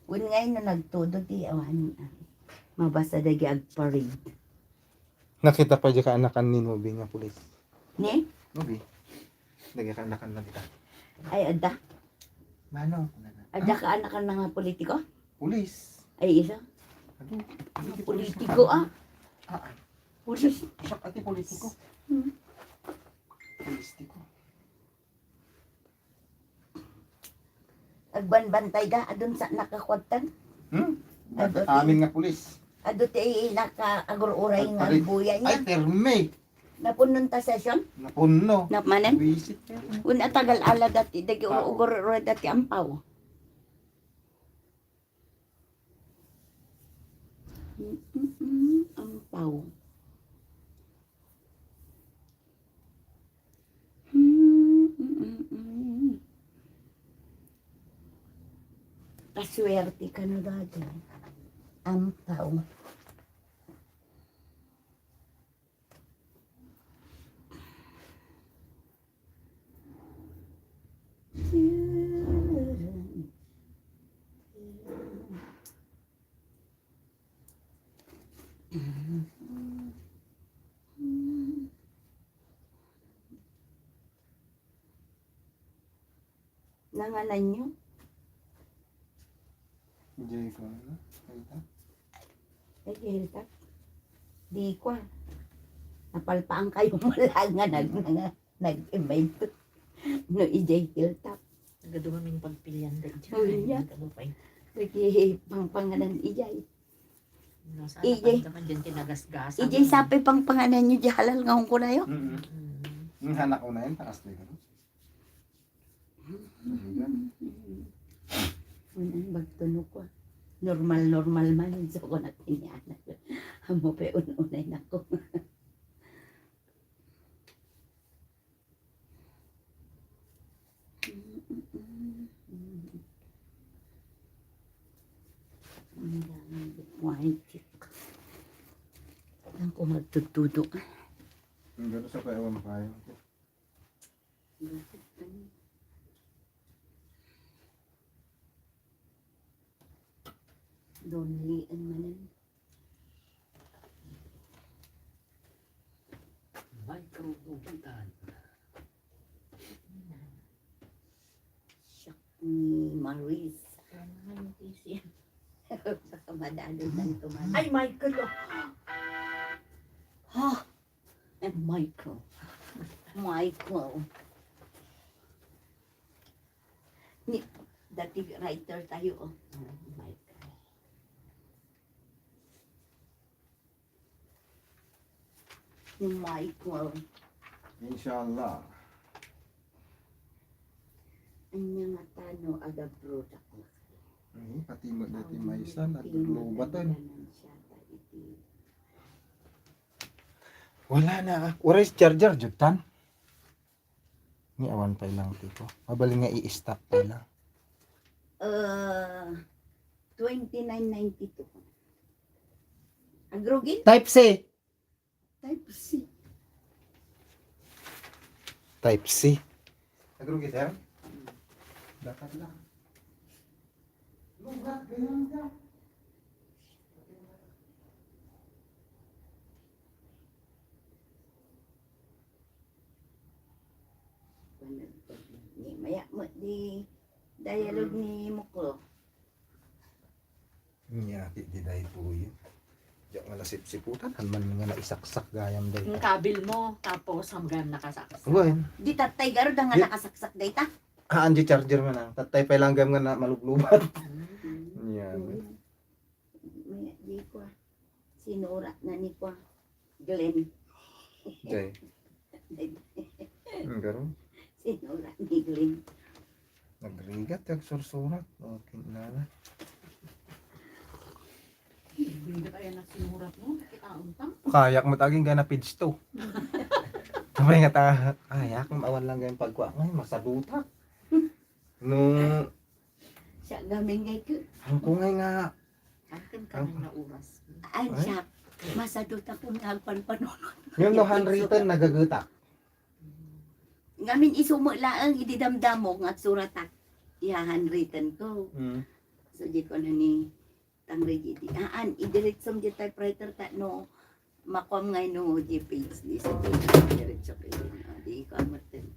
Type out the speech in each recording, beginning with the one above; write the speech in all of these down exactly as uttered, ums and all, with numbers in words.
Wen ngay no nagtudo ti awan, ah, mabasa dagiti agparade. Nakita pa di kaanakan ni Nobi nga pulis. Ni? Nobi. Dagiti kaanakan na dita. Ay, adda. Mano? Adda kaanakan na nga politiko? Pulis. Ay, isu. Ano? Ano ti pulis? Politiko, ah. Ah, ah. Pulis. Siak ti politiko. Hmm. Politiko. Agbanbantay da, adun sa nakakuwatan. Hmm? Adu ti, amin nga pulis. Adu ti nakaagur-uray nga agpalit. Buya niya. Ay, permi. Napunnon ta session? Napunno. Napmanen? Buwisit ka. Kun atagal ala dati, dagi ur-, ugur-uray dati ampaw. Mm-mm, ampaw. Mm-mm. Paswerte ka no dati. Ampaw. Nangananyo? Enjoy ko, ano? Ay, ta? Ay, hiltak. Di ko, ah. Napalpaan kayo mo lang nga nag-, nga nag-invite. No, ijay hiltak. Nagadu ngamin pagpilian da ijay. Oh, iya. Ano pa yun? Lagi pangpanganan ijay. No, sana ijay. Pagdaman dyan kinagasgasan. Ijay, sapay pangpanganan nyo, di halal nga hong kunayo. Mm-mm. Mm. Yung hanak ko na yun, taas na yun. Unang bagtunok ko. Normal, normal man. So, ko na tinianak. Amo pa un-unay na ko. Ang daming buhay, chick. Ang kumagtutudo. Ang ganda sa payawan pa yun. Donlian manen. Micro Bubutan. Siak ni Maris. Ano nga yung T C M? Baka madalo ng tumanan. Ay, Michael, oh. Ha? And Michael. Michael. Ni, dati writer tayo, oh. Michael. Ni Michael. Inshallah. Anya nga tano aga product na kayo. Ay, pati mo dati maysa, naglubat, eh. Wala na, ah. Wala is charger, Jutan. Ni awan pa ilang tipo. Mabalin nga i-stop pa ilang. Uh, twenty-nine ninety-two. Agrugin? Type C. Type C. Type C. Agrugin, sir? Dapat lang. Lugat, ganyan ka. Ni, maya mo, di dialogue ni Muklo. Nya, di, di daytoy. Diak nga nasipsiputan, han man nga naisaksak gayam dayta. Yung kabil mo, tapos hanggang nakasaksak. Wen. Di tatay garo da nga nakasaksak dayta. Ah, anji charger man ang. Tatay pa lang gayam nga na maluglubat. Mm. Yan. May, di ko, ah. Sinurat na ni ko, ah. Glenn. Jay. Ang garo? Sinurat ni Glenn. Nagrigat, nagsursurat. Okay na na. Hindi kaya na sinurat mo, nakita ang utang. Kayak mo taging gana page two. Sabay nga ta, kayak mo awan lang gayang pagkuha. Ngayon, masadutak. No, siya gamin ngay ko. Ang kungay nga. Akin ka nang nauras. Ay, siya. Masadot ako nga agpanpanunod. Yung no handwritten, nagagutak. Ngamin isumo laeng, idi damdamo, nga suratak. Ihahanritan ko. Mm. So, di ko na ni Tang Reggie di. Aan, idiretsom di typewriter ta no makuam nga no di page ni sa diretso ko yun. Ah, di ko amutin.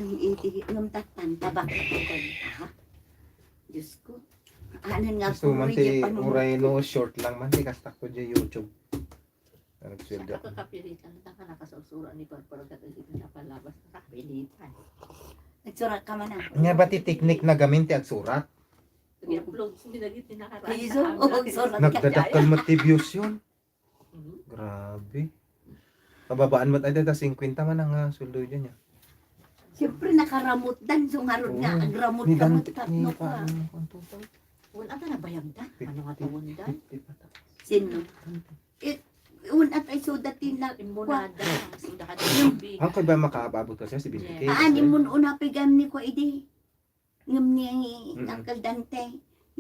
Nung iti, nung tatan, tabak na ko kan. Aha. Diyos ko. Aanan nga Gusto man puro ti iya panunod uray ko. No short lang man ti kasta ko di YouTube. Nagsweldo. Siya, kakapilitan na ka, nakasursura ni Parpar, kat hindi ka napalabas, nakapilitan. Nagsura ka man, ah. Nga ba ti teknik na gamin ti agsurat? I-upload, hindi na giti nakaraan Ay, sa so, amin. Oh, agsurat ka Nagdadakkel dyan. Met ti views yun. Mhm. Grabe. Pababaan met ay dada singkwenta man ang, ah, sweldo dyan, ya. Siyempre, nakaramot dan, so ngarud nga, Oo. Agramot Ni ka dan-, met, ni tapno ka. Paano, kung total? Wala ka nabayag dan? Fifty, Ano nga tawon dan? Fifty pa ta. Sino? Eh, un at ay suda ti na, Imbonada, suda ka din. Ang kay ba makaabot ka siya, si Binti Yes. Cakes, Ah, ni eh? Mun una pigam ni kwa idi. Ngem ni Mm-mm. Uncle Dante.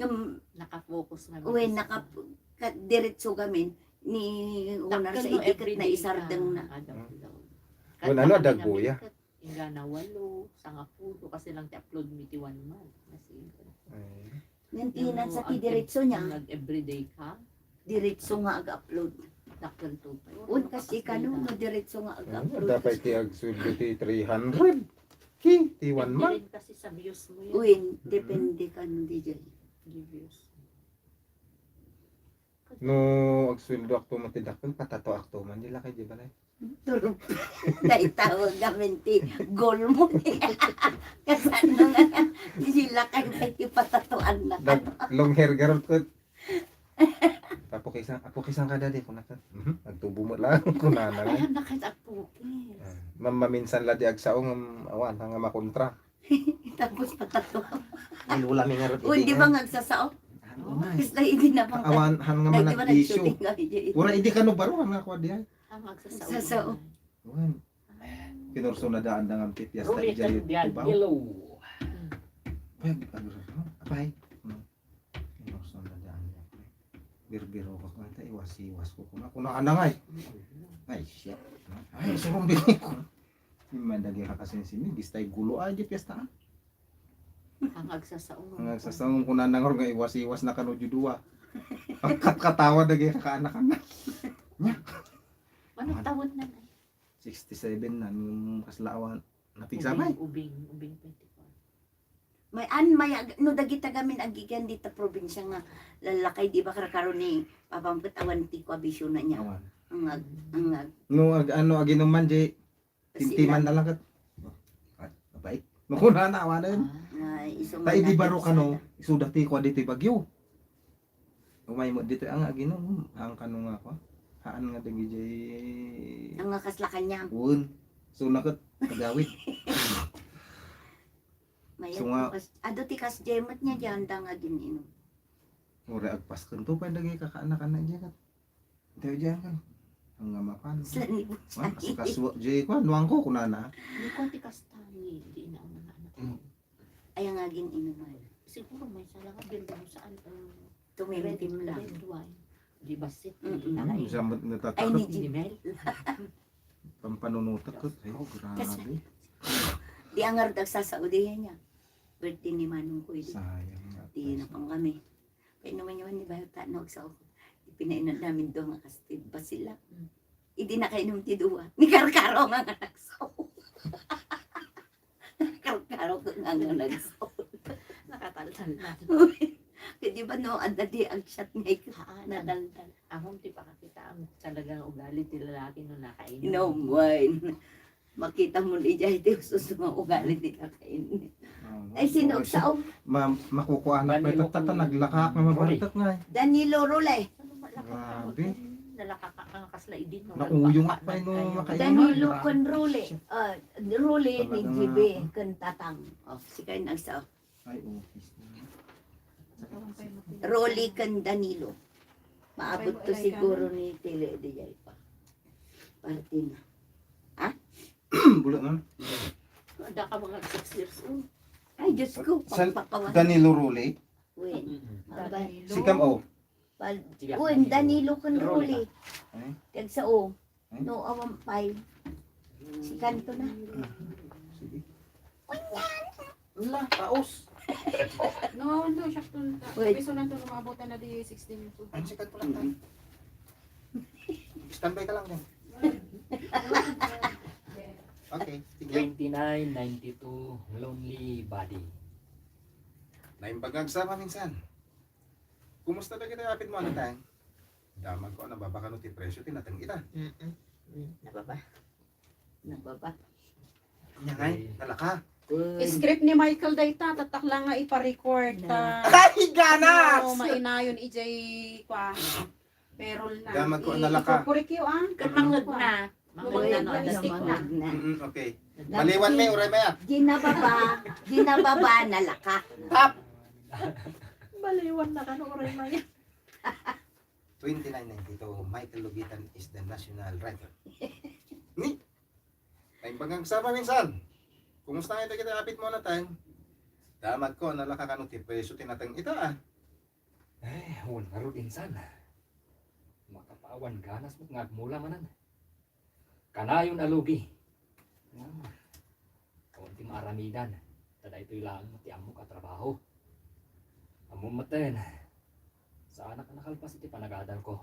Ngem, Nakafocus nga uy, business. Nakap-, ka-, diretso gamin ni Hunar Dakkel sa no idi ket everyday naisardeng ka na. Kada Mm. Adlaw. Wala, ano, Kada dagboy, kami ah. Ket inggana walo, sangapulo, kasi lang ti upload mi ti one month. Kasi, Ay. Ngantinan sa ti diretso niya. Nag everyday ka? Diretso nga ag-upload. Dakkel to pa. Un, kasi kano, no, diretso nga Ano, ag-upload. Dapat ti agsueldo ti three hundred. Ki, ti one month. Depende rin kasi sa views mo yan. Uy, Mm-hmm. Depende kano, D J. Di views. No, agsueldo ak to man ti dakkel, patatoak to man, di lakay, di ba, nay? Turog. Naitawag namin ti goal mo. Kasano nga, sila kayo may ipatatuan na Nag-, long hair garot ko. Apukisan, apukisan ka, daddy, kunana. Mhm, nagtubo mo lang, kunana nga. Ayan na kahit apukis. Ah, mam-, maminsan la di agsao nga, awan, nga makontra. Tapos patatuan. Ay, lula mi nga rod, Uy, di ba nga agsasao? Ano, nay? Kasi na, hindi na bang Awan, han nga man nag-issue. Pura, hindi ka no baro, han nga kwa di ay. Ang magsasao. Sasao. Wen. Pinursonadaan da nga ti piesta Rumi idiay kan Tubao. Diagilo. Pag, agro, no? Apay. Hmm. Pinursonadaan da. Birbiro ka kanta, iwas-iwas ko. Kuna, kuna, anangay. Ay, siya. Ay, surong bini ko. Yung man dagi ka kasi sini, bistay gulo ay di piesta, ah. Ang agsasaong. Ang agsasaong, kuna nang nga iwas-iwas na kano judua. Pagkatkatawa dagi ka kaanakan na. Nya. Ano tawon na na? Sixty-seven na, nung kaslaawan, napigsa pay. Ubing, ubing, ubing, twenty-four. May an, may ag-, no, dagita gamin agigan dita probinsya nga lalakay, di ba, karakaro ni Papa mo ket awan ti kuabisyo na niya. Awan. Ang ag-, ang ag- No, ag-, ano, aginuman, di, timtiman na lang ket. Ay, mabait. Makuna na, awanen. Ah, isu Ta, idi man baro natin kano, sana. Isuda ti kua ditoy Baguio. Umay mo dito ang aginom, ang kano nga ko. Haan nga dagijay Ang nga kasla kanyam. Un. So, nakat agawid. Mayat So nga kas-, ado ti kas jemet niya diyan da nga gin-inom. Uri agpasken to, pwede lagi kakaanakan na diyan. Ito diyan kan. Ang nga mapan. Saan ni Wan, Butsay? Kaswa, jay ko, nuang ko, kunana. Hindi ko ti kasta, di na ang mga anak. Mm. Ay, ang agin inuman. Siguro may sala nga building saan, um, Tumimtim red, lang. Red wine. Di basit, Mm-mm. Hindi na Ano, kayo. Sa mat-, Ay, natatakot. Ni Jimel. Pampanunutak ko. Ay, Kas-, grabe. Di ang ardag sa Saudi niya. Birthday ni Manong ko, eh. Sayang nga. Di na pang kami. Kaya naman yun, di ba, ta-, no, sa ako. Ipinainan namin doon nga kasi ba sila. Mm. Idi nakainom ti dua. Ni Karkaro nga nga nagsaw. Karkaro ko nga nga nagsaw. Nakataltal na. Uy, kaya di ba no, ang dadi ang shot nga ik-, Haan, nataltal. Among ti pakakita ang talagang ugali ti lalaki no nakainom. Inom wine. Makita mo ni Jai ti usus nga ugali ti kakain. Oo. Ay, sino ang saom? Ma-, makukuha na pa Danilo ito, tata, Kun-, naglakak nga Rule. Mabartek nga eh. Danilo Rule. Grabe. Nalakak ka nga kasla idin, no? Nauyong pa, no, makainom. Danilo Kun Rule. Ah, Rule ni Talaga G B nga. Kun Tatang. Oh, si kayo nagsaom. Ay, office na. Rule kun Danilo. Maabot to siguro ni Tile di Jai pa. Parte na. Ha? Bulo na. Ada ka mga six years old. Ay, Diyos ko, San-, pagpapawan. Danilo Rule? Wait. Mm-mm. Abay. Danilo. Si Kam, oh. Pal-, Sige. Uy, Danilo kun Rule. Rule. Eh? Tagsa, oh. Eh? No, awan pay. Si Kanto na. Sige. Kunyan. Wala, paos. No, no, siya to. Wait. Piso lang to, umabot na di sixteen years old. Ang sikat ko lang tayo. Standby ka lang din. Okay, sige. Twenty-nine ninety-two, Lonely Body. Naimbag nga agsama minsan. Kumusta dagiti apid mo, anatang? Damag ko, nababa kano ti presyo ti nateng ita? Mm-mm. Mm, nababa. Nababa. Nya ngay, nalaka. Kun Script ni Michael dayta, tatak lang nga ipa-record ta. Ay, ganas! Oo, mainayon ijay kwa. Perol na. Damag ko, nalaka. I-, i-correct you, ah. Ket mangngeg na. Mangngeg na, mistake na. Mangngeg na. Mm, okay. Maliwan mi, uray mayat. Di nababa, di nababa, nalaka. Tap! Maliwan na kano, uray mayat. Twenty-nine ninety-two, Michael Logitan is the national record. Ni? Ay, bagang sama minsan. Kumusta nga ita kita apid mo na, Tang? Damag ko, nalaka kano ti presyo ti nateng ita, ah. Ay, awan ngarud insan. Makapaawan ganas met nga agmula manen. Kanayon a lugi. Ngem, awan ti maaramidan. Ta daytoy laeng ti ammok a trabaho. Ammom metten, saanak a nakalpas iti panagadalko.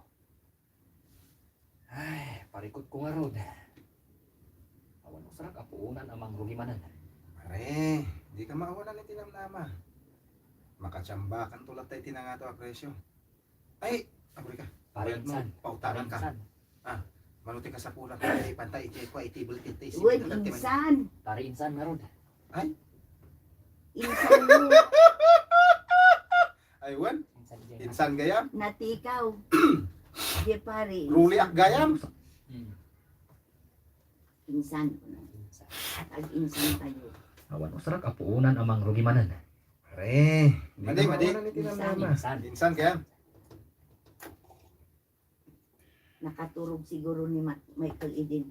Ay, parikutko ngarud. Awan usrak a puonan a mangrugi manen. Pare, dika maawanan iti namnama. Makatiambakanto latta iti nangato a presyo. Ay, agurika. Pare, insan. Pautanan ka. Pare, insan. Ah, mano ti kasapulan, pare, panta iti, kwa, iti bulkit, iti Uy, insan. Pare, insan ngarud. Ay? Insan mo. Ay, wen? Insan gayam. Natikaw. Di pare. Ruliak gayam. Hmm. Insan. Insan. Ag-insan tayo. Awan usrak a puonan a mangrugi manen. Pare, madi, madi. Insan. Insan gayam. Nakaturog siguro ni Ma-, Michael Eden.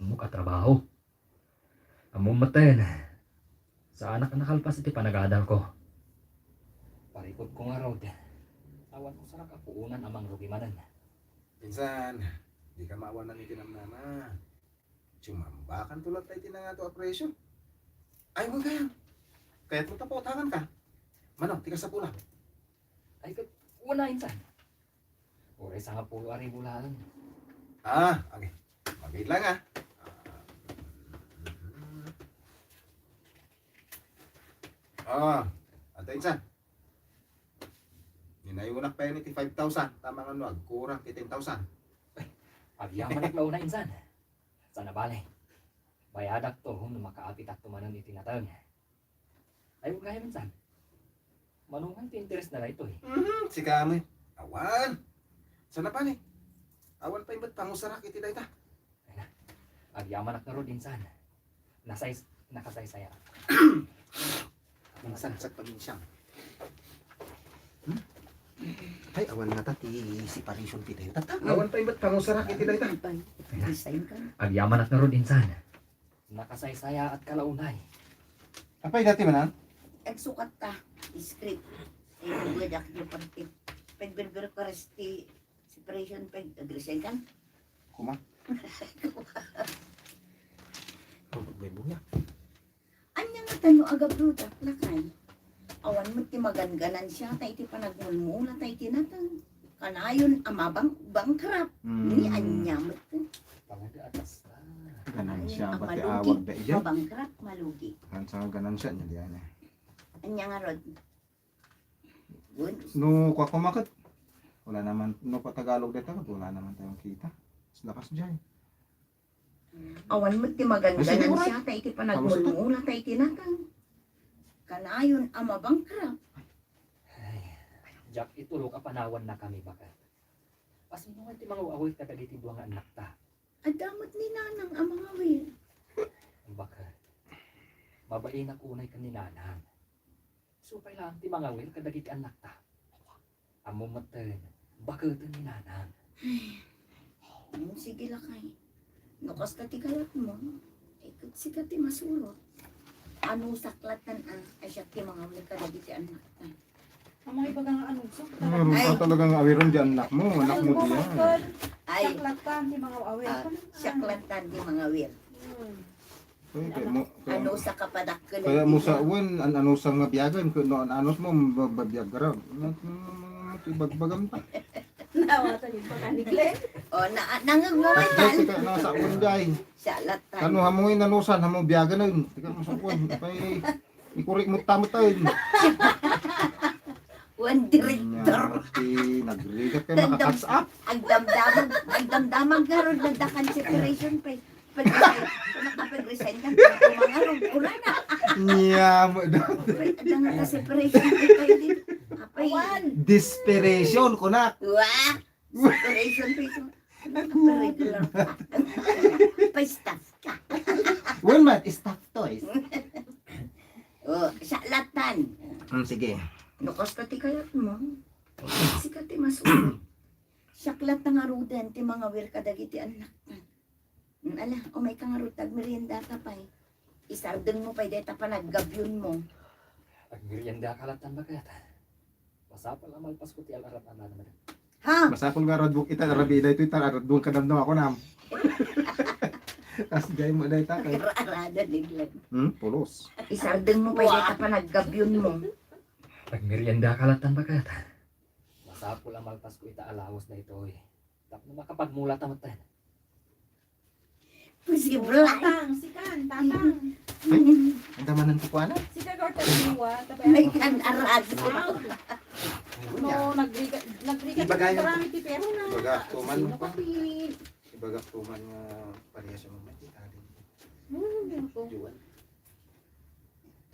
Ammok a trabaho. Ammom metten, saanak a nakalpas iti panagadalko. Parikutko ngarud, awan usrak a puonan a mangrugi manen. Insan, dika maawanan iti namnama. Tiambakanto latta iti nangato a presyo. Ay, wen gayam. Kayatmo ta pautangan ka. Mano ti kasapulan? Ay, ket, wen a insan. Uray sangapulo a ribu laeng. Ah, okay. Mabit lang, ah. Ah, adda insan. Ninayonak pay ni ti five thousand, ta mangano agkurang ti ten thousand. Agyamanak la unay insan. Sana bale. Bayadakto no makaapitakto manen iti nateng. Ay, wen gayam insan. Mano ngay ti interes na daytoy? Mhm, sika met. Awan. Sana bale. Awan pay met pangusarak iti dayta. Ay na. Agyamanak ngarud insan. Nasay-, nakasaysaya. Insan sa pagin siyam. Hmm? Ay, awan ngata ti separation fee tayo. Tata, awan pay met pangusarak iti dayta. Resign ka. Agyamanak ngarud insan. Nakasaysayaat ka la unay. Apay dati manen? Agsukat ta. Script. Ay, bubuyadak di pag-, pagbirbir ka res ti separation, pag-, agresign ka. Kuma? May buya. Anya nga tano agabruda, lakay. Awan met ti maganganansiata iti panagmulmulata iti nateng. Kanayon a mabang-, bankrupt. Hmm. Ni anya met. Pangadi atas na. Ganansia, bati awag da idiay. Mabankrupt, malugi. Gansa nga ganansia niya diyan eh. Anya nga rod? Good. No, kwa kumakat. Wala naman, no, pa Tagalog dito, wala naman tayong kita. Lakas diyan. Awan met ti maganganansiata iti panagmulmulata iti nateng. Kanayon a mabankrupt. Ay, diak itulok a panawannakami, baket. Asino nga ti mangaw-awil kadagiti dua nga annakta? Adda met ni nanang a mangawil. Baket. Mabainak unay ken ni nanang. Isu pay laeng ti mangawil kadagiti annakta. Ammom metten, baketen ni nanang. Ay, mm, sige lakay. No kasta ti kayatmo, eh, ket sika ti masurot. Anusak latta a, ay siak ti mangawil kadagiti annakta. Amay baga nga anusak. Ay, talaga nga awiron di annakmo, annakmo diyan. Ay, Siak latta ti mangawawir. Ah, siak latta ti mangawir. Hmm. Ay, kaya mo, kaya, Anusa ka padakkel kaya mo sa wen, an-, anusa nga biagen, kung no, an-, anus mo, ba-, ba-, biag garab. Mat-, mat-, ibagbagam ta. Nawatan yung pagkaniklen. O, na, nangag mo Ay, man. Kaya nasa wen, jay. Siak latta. Kano, hamo nga inanusan, hamo biagen, ay. Tika mo sa wen. Ay, Ikuri mo tama tayo. Wan direktor. Nya, ti nagrigat ka, Nagdam-, makakats up. Agdamdamag, agdamdamag nga ron, nagdakan separation pay. Pag-resign, pag-resign ka, kung mga ron, kurana. Nya, mo daw. Pay, adda nga separation pay, pay, di. Apay. Awan. Desperation, kunak. Wa! Separation pay, so. Regular. Pa-staff ka. Wen man, staff to, eh. O, siak latta. Hmm, sige. Lukas ka ti kayat mo. Sika ti masuot. Siak latta ngaruden ti mangawir kadagiti annak. Hmm, ala, umay ka ngarud, agmerienda ka pay. Isardeng mo pay dayta panaggabion mo. Agmerienda ka latta, baket. Masapul a malpasko ti al-arad a nanamada. Ha? Masapul nga aradbuk ita, arabi daytoy ta aradbuk kadamdam ako nam. As jay mo dayta kay. Arada ni Glenn. Hmm, pulos. Isardeng mo pay dayta panaggabion mo. Agmerienda ka latta, baket. Masapul a malpasko ita a lawas daytoy. Tapno makapagmula ta metten. Posible. Tatang, sikan, tatang. Ay, ang damanan ko kuana. Sika, Gordon, liwa, tapay Ay, ako. Kan aras. Wow. No, nagriga-, nagriga Ibagay na. Marami ti pero na. Ibaga, tuman Sino pa. Pati? Ibaga, tuman nga parehas yung mga tita. Hmm, yun po. Juan.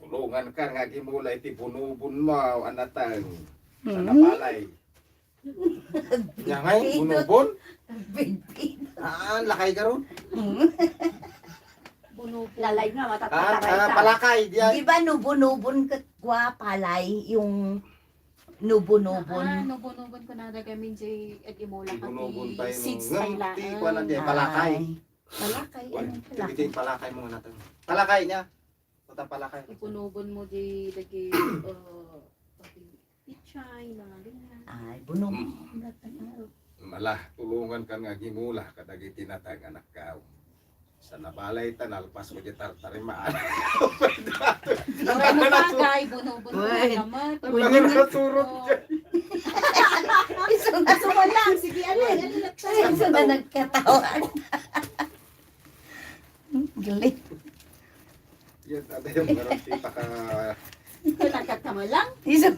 Tulungan ka nga gimulay ti bunubon mo, anatang. Sa Hmm? Napalay. Nya ngay, bunubon? Bigpit. Ah, lakay ka ron? Bunubon. Lalay nga, Ah, matatata ah, ka. Palakay, diyan. Di ba nubon-nubon ket kua palay, yung nubon-nubon? Ah, nubon-nubon ko na daga min jay ag-imula ka Ibunubon ti tayo seeds nung tayo ngem, ti laeng. Kuwan na diyan, palakay. Ay. Palakay, Kuwan, ano, palakay? Iti palakay mo nga natin. Palakay niya. Patapalakay. Ipunubon mo di dagi, uh, pati pichay, mga ganyan. Ay, bunong. Mm. Mala, tulungan kan nga gimula kadagiti natay nga nakkaw. Sa nabalay ta, nalpas mo di tartarimaan. Ang mga bagay, bunubon mo Uy. Naman. Uy. Ang mga surot Oo. Dyan. Iso na. Iso na lang. Sige, ano, ano, Iso na nagkatawa. Galing. Yan, ate, yung meron kita ka Nagkatama lang. Isang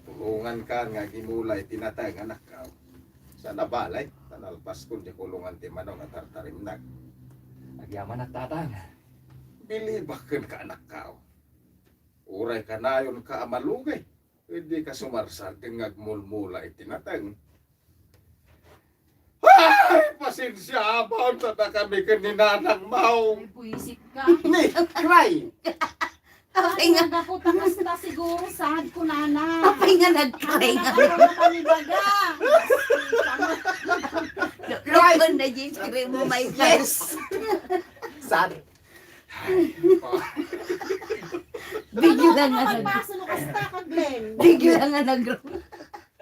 Tulungan ka nga gimula iti natay nga anak ka. Sa nabalay, ta nalpas kun di kulungan ti manok a tartarimnag. Agyaman at tatang. Bilibak ken ka anak ka. Uray kanayon ka a malugay. Hindi ka sumarsardeng nga agmulmula iti nateng. Ay, pasensiaam ta kami ken ni Nanang Maong. Ay, buwisit ka. Ni, cry. Apay nga. Ay, nagdako ta kasta siguro sad ko, nana. Apay nga nag-cry nga. Ano ka panibaga? Lo-, look on the G screen mo, my friend. Yes. Sad. Bigla nga nag- Magpaso no kasta ka, Glenn. Bigla nga nag-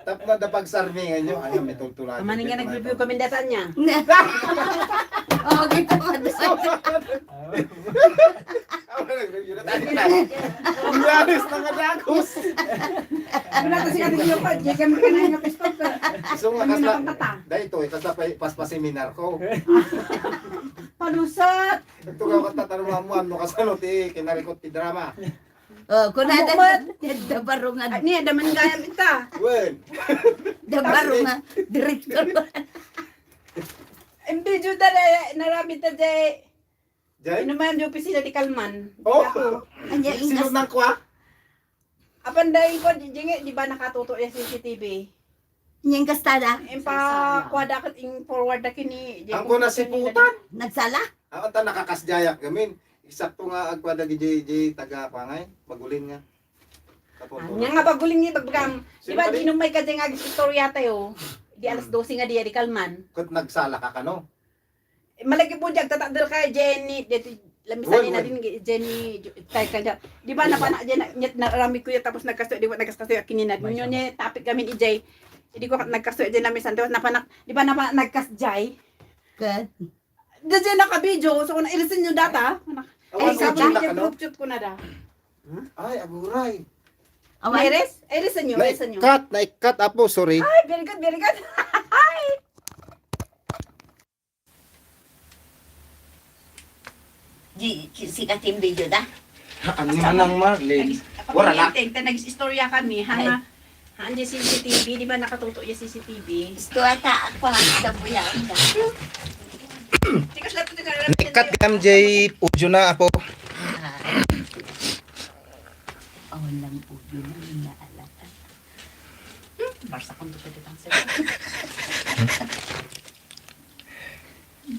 Tapno da pagsarmingan nyo, ano, may tultulan. Amaning nga nag-review kami datan niya. Oh, kita mo. Awa, nag-review na tayo na. Ang galis na nga dagos. Wala kasi kami yung pag-, di kami kanay nga pistol ka. So, nga, Ano kasla, na kanta? Dahil ito, eh, kasla pa, pas, pa seminar ko. Palusot! Ito ka kanta, tarumamuan mo, kasano ti, kinarikot ti drama. Oh, kunada, Bukod. Dabarungan. Ah, niya, daman gayam ita. Wen. Dabarungan. Direktor. Ang video da na, naramid ta jay. Jay? Ano man, yung opisina di Kalman. Oh. Ako. Anya, Sino ingas- nang kwa? Apan dahil ko, di, di, di ba nakatuto yung C C T V? Nya, ingastada. Yung pa, kuha da, yung forward da kini, di Ang ko ko na si kanina Putan. Nagsala? Ako ta nakakasjayak gamin. Eksakto nga agkuan dagiti, di taga kuan ngay, Bagulin nga. Tapos, Ah, nya nga Bagulin nga ibagbagam. Di Sino ba, pa di din? Nung may kadya nga istorya tayo, di alas Hmm. dose nga di, di Kalman. Ket nagsala ka kano? Eh, malagi po di agtatakder ka, Jenny, di, di, lamisan Wen, ni na wen. Din, Jenny, tayo ka dyan. Di ba, napana, dyan, na, na, narami ko yun, tapos nagkasto, di ba, nagkasto yung kininag. May Nyo sama. Niya, topic kami, ijay. Idi ko nagkastoy diay namisan, di ba, napanak, di ba, napa-, nagkas diay? Ket? Diay naka-video, so, kung ilisin nyo data, anak. Awan, ay, sa video na ka, no? Group chat ko na da. Ay, aguray. Awan. Iris? Ilisin nyo, ilisin nyo. Naikat, naikat, apo, sorry. Ay, very good, very good. Ay! Di, si, si Katim video da? Ano man ang Marlene? Wala na. Nag-, nag-istorya kami, ha, ay, nga, ha, diay C C T V, di ba nakatuto diay C C T V? Gusto ata ako, ha, sa buya, ang da. Tikas lang ito, tikas lang ito. Nikat kam diay audio na, apo. Ah. Awan lang audio na, inaalata. Hmm, barsa kong tutututan sa'yo.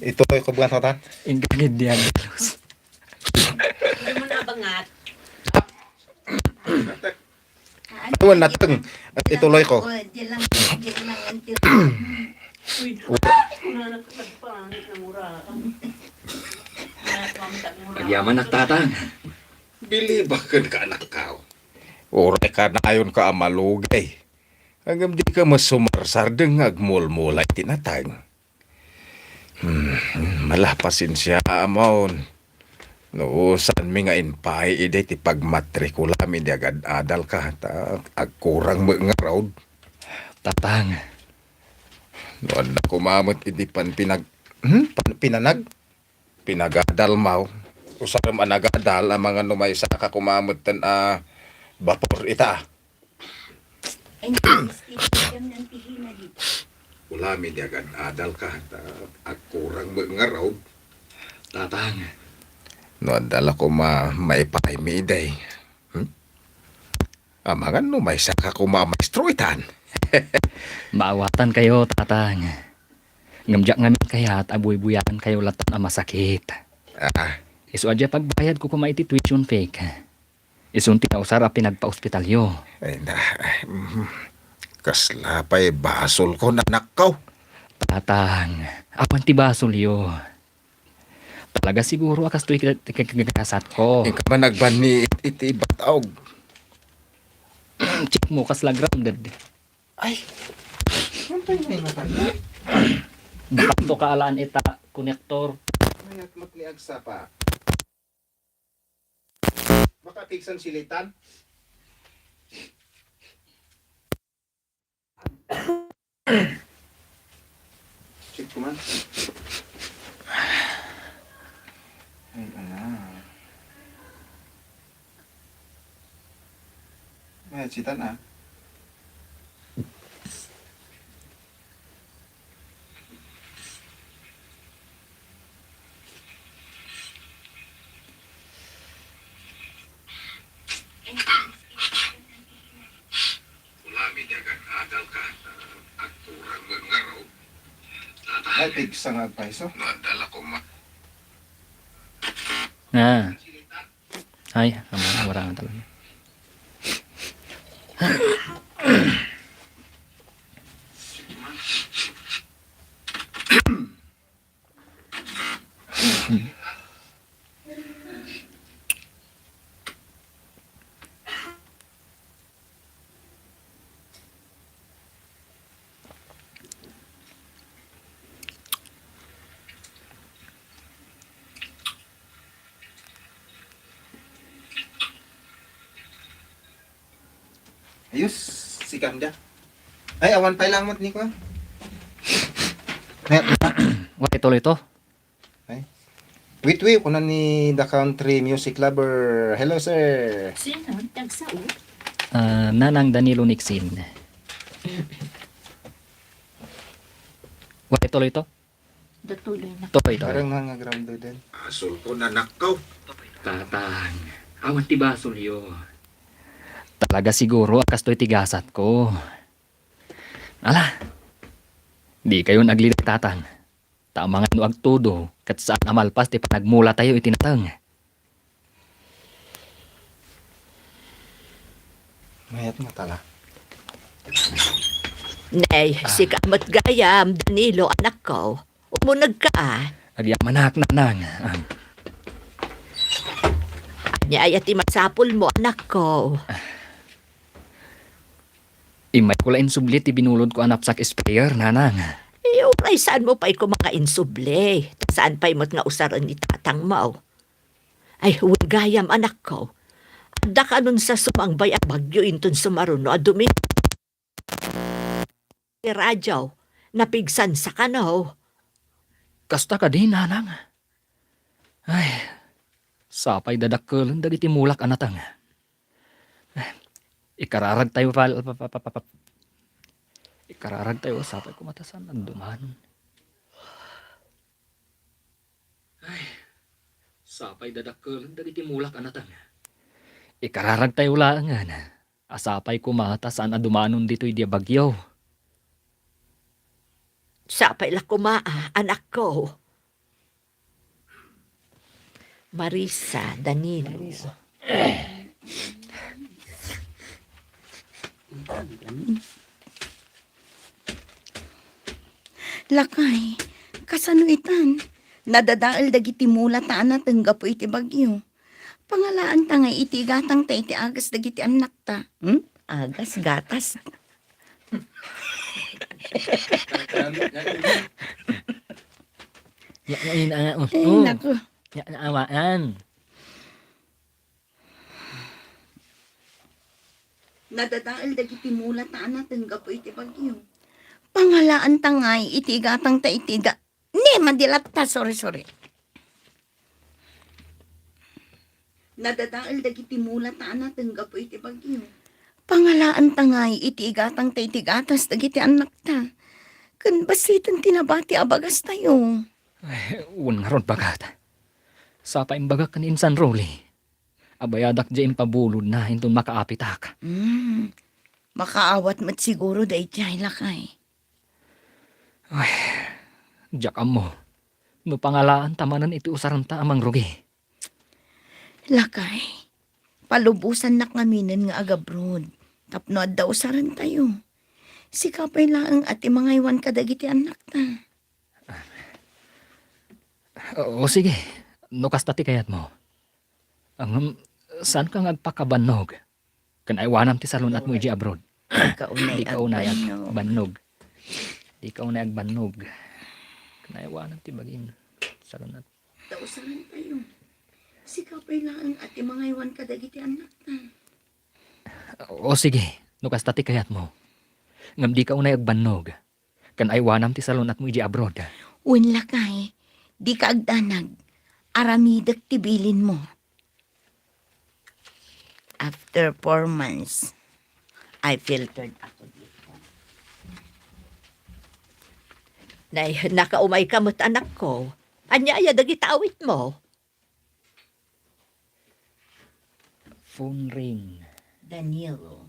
Ituloy ko ba, Tata? Ingkagid diyan, Carlos. Hindi mo nabangat. Awan nateng. At ituloy ko. Oh, diyan lang, diyan lang ang tira. Uy, wala. Kuna na kapagpangit ng mura. Agyaman, Tatang. Bilibak kenka, anakko. Uray kanayon ka a malugay. Ngem dika met sumarsardeng nga agmulmula iti nateng. Hmm, mala, pasensia, amon. No, saanmi nga impaay idi ti pagmatrikulami idi agad-adalka, ta agkurang met ngarud. Tatang. No, adda koma met idi pan pinag-, hmm? Pan-, pinanag? Pinagadalmaw. Usarem a nagadal, amangan no maysaka koma metten a bapor ita. Ay, nagtististikan ng tihina dito. Ulami di agad-adalka, ta agkurang met ngarud. Tatang. No, adda la koma maipaaymi idi. Hmm? Amangan no maysaka koma a maestro itan. Maawatankayo, Tatang. Ngem diak ngamin kayat a buybuyaenkayo latta a masakit. Ah. Isu a diay pagbayadko koma iti tuition fee. Isun ti nausar a pinagpaospitalyo. Ay, na, ay, mhm. Kasla pay basolko, anakko. Tatang, awan ti basolyo. Talaga siguro a kastoy ti, ti, ti, ti gasatko. Inka man agbanni it-, iti bataog. Check mo, kasla grounded. Ay, ano pa yung may matanda? Bakto ka alaan ita, konektor. Mayat met ni agsapa. Baka piksan silitan. Check ko man. Ay, ala. Mayat sitan, ah. Ulami di agad-adal ka, agkurang met ngarud. Ay, pigsa nga agpayso. Nadala ko ma- Ah. Ay, amo, wala nga talaga. Ayos, si Kanda. Ay, awan pay lang met ni kuan. Wa ituloy to. Ay. Wait, wait, kunan ni The Country Music Lover. Hello, sir. Sino? Tagsao? Ah, Nanang Danilo Nixin. Wa ituloy to? Datuloy na. Tuloy, tuloy. Parang nga grounded din. Basol ko, anakko. Tatang, awan ti basolyo. Talaga siguro a kastoy ti gasatko. Ala, dikayon aglili, Tatang. Ta amangan no agtudo, ket saan a malpas ti panagmulatayo iti nateng. Mayat nga tala. Nay, sika met gayam, Danilo, anakko. Umunegka, a. Agyamanak, Nanang. Ah. Ania aya ti masapulmo, anakko? Ah. Immayko la insubli ti binulodko a knapsack sprayer, nanang. Ay, uray saanmo pay koma nga insubli. Ta saan pay met nga usaren ni tatangmo. Ay, wen gayam, anakko. Adda kanon sa sumangbay a bagyo inton sumaruno a Domingo. Ti radio, napigsansa kano. Kasta kadi, nanang? Ay, sapay dadakkelen dagiti mulak a nateng. Ikararagtayo pa, pa, pa, pa, pa, pa. Ikararagtayo, sapay koma ta saan a dumanon. Ay, sapay dadakkelen dagiti mulak a nateng. Ikararagtayo laengen. A sapay koma ta saan a dumanon ditoy diay bagyo. Sapay la koma, a, anakko. Marisa, Danilo. Lakay, kasano itan? Nadadael dagiti mulak a nateng gapu iti bagyo. Pangalaanta ngay iti igatangta iti agas dagiti annakta. Hmm? Agas, gatas. Ya, ya, yun, ah, oh. Ay, oh. Naku. Ya, naawaan. Nadadael dagiti mulak a nateng gapu iti bagyo. Pangalaanta ngay iti igatangta iti ga-, ni, madilatta, sorry, sorry. Nadadael dagiti mulak a nateng gapu iti bagyo. Pangalaanta ngay iti igatangta iti gatas dagiti annakta. Ken basiten ti nabati a bagastayo. Ay, wen ngarud, baket. Sapay imbagak ken insan Rolly. Abayadak diay impabulodna inton makaapitak. Hmm. Makaawat met siguro daydiay, lakay. Ay, diak ammo no pangalaanta manen iti usarenta a mangrugi. Lakay, palubosannak ngaminen nga agabroad tapno adda usarentayo. Sika pay laeng a ti mangaywan kadagiti annakta. O, sige, no kasta ti kayatmo. Ngem, saanka nga agpakabannog? Ken aywanam ti salun-atmo idiay abroad. Dika unay agbannog. Dika unay agbannog. Dika unay agbannog. Ken aywanam ti bagim salun-at. Tausaran tayo. Sika pay laeng a ti mangaywan kadagiti annakta. O sige, no kasta ti kayatmo. Ngem dika unay agbannog. Ken aywanam ti salun-atmo idiay abroad. Wen lakay, dika agdanag. Aramidek ti bilinmo. After four months, I filtered ako dito. Nay, nakaumayka met, anakko. Ania aya dagiti awitmo? Phone ring. Danilo.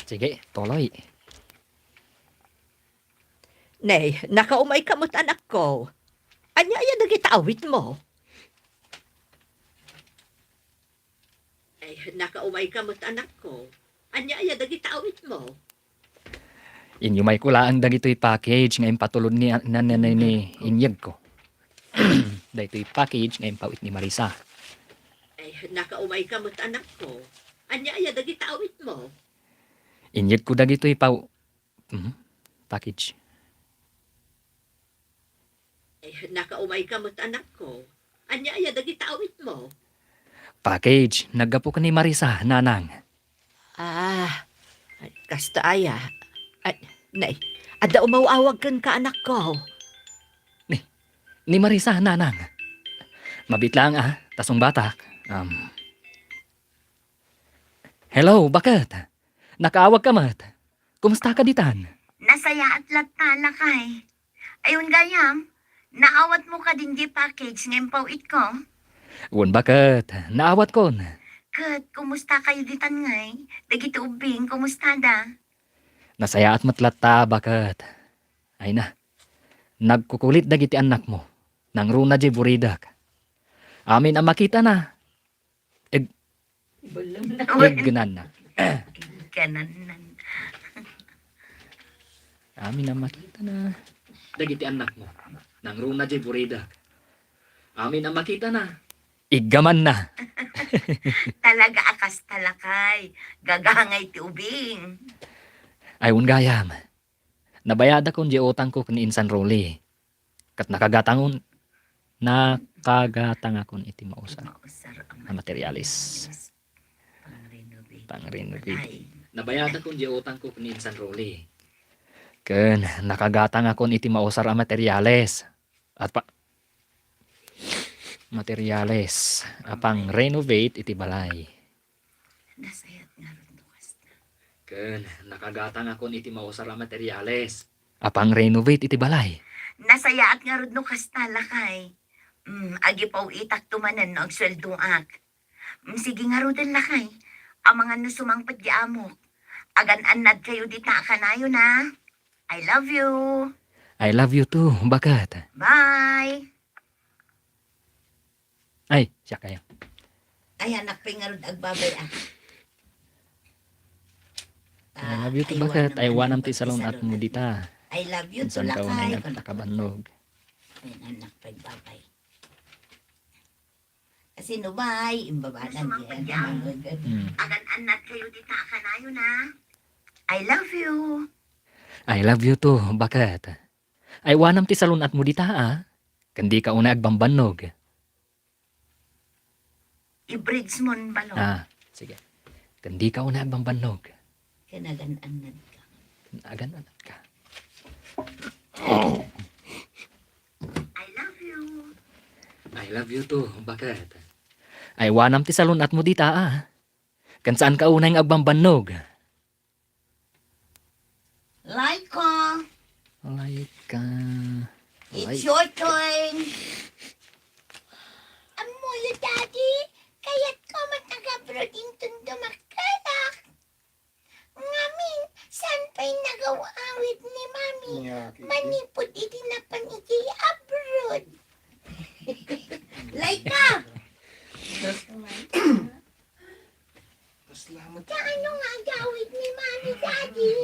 Sige, tuloy. Nay, nakaumayka met, anakko. Ania aya dagiti awitmo? Ay, nakaumayka met, anakko. Ania aya dagiti awitmo? Inyumayko laeng dagitoy package nga impatulod ni, na, na, na, ni inyegko. Daytoy package nga impawit ni Marisa. Ay, nakaumayka met, anakko. Ania aya dagiti awitmo? Inyegko dagitoy paw-, mhm, package. Eh, nakaumayka met, anakko. Ania aya dagiti awitmo? Package, naggapu ken ni Marisa, nanang. Ah, ay, kasta aya. Ay, nay, adda umaw-awag kenka, anakko. Ni, ni Marisa, nanang. Mabit lang, ah, ta sungbatak. Um, hello, baket? Nakaawagka met? Kumustaka ditan? Nasayaat latta, lakay. Ay, wen gayam, naawatmo kadin diay package nga impaw-itko? Wen, baket, naawatkon. Ket, kumusta kayo ditan ngay? Dagiti ubbing, kumustada? Nasayaat met latta, baket. Ay na, nagkukulit dagiti annakmo. Nangruna diay buridek. Amin a makitana. Eg-, Ibalam na. Iggananna. Iggananna. Amin a makitana. Dagiti annakmo. Nangruna diay buridek. Amin a makitana. Iggamanna. Talaga a kasta, lakay. Gagangay ti ubing. Ay, wen gayam. Nabayadakon diay utangko ken ni Insan Rolly. Ket nakagatangon, nakagatangakon iti mausar Mausar a a materialis. Pang-renovate. Pang-renovate. Ay. Nabayadakon diay utangko ken ni Insan Rolly. Ken nakagatangakon iti mausar a materialis. At pa-, materialis a pang-renovate iti balay. Nasayaat ngarud no kasta. Ken nakagatangakon iti mausar a materialis. A pang-renovate iti balay. Nasayaat ngarud no kasta, lakay. Mm, agipaw-itakto manen no agsueldoak. Mm, sige ngaruden, lakay. Amangan no sumangpet ti amok. Agan-annadkayo dita a kanayon a. I love you. I love you too, baket. Bye. Ay, siak aya. Ay, anak pay ngarud agbabay, ah. I love you too, baket. Ay, wanam ti salun-atmo dita. I love you too, lakay. Insan ka unay nga agpakabannog. Ay, anak pay agbabay. Kasi no bay, imbabanan. Sumangpet diay amok. Hmm. Agan-annadkayo dita a kanayon a. I love you. I love you too, baket. Ay, wanam ti salun-atmo dita, a. Ken dika unay agbambannog. I-bridge mon, balo. Ah, sige. Ken dika unay agbambannog. Ken agan-annadka. Ken agan-annadka. I love you. I love you too, baket. Ay, wanam ti salun-atmo dita, a. Ken saanka unay nga agbambannog. Laika. Laika. It's your turn. Ammoyo, Daddy, kayatko met ag-abroad inton dumakkelak. Ngamin, saan pay nagaw-awid ni Mami manipud iti napan idiay abroad? Laika! Kaano nga agawid ni Mami, Daddy?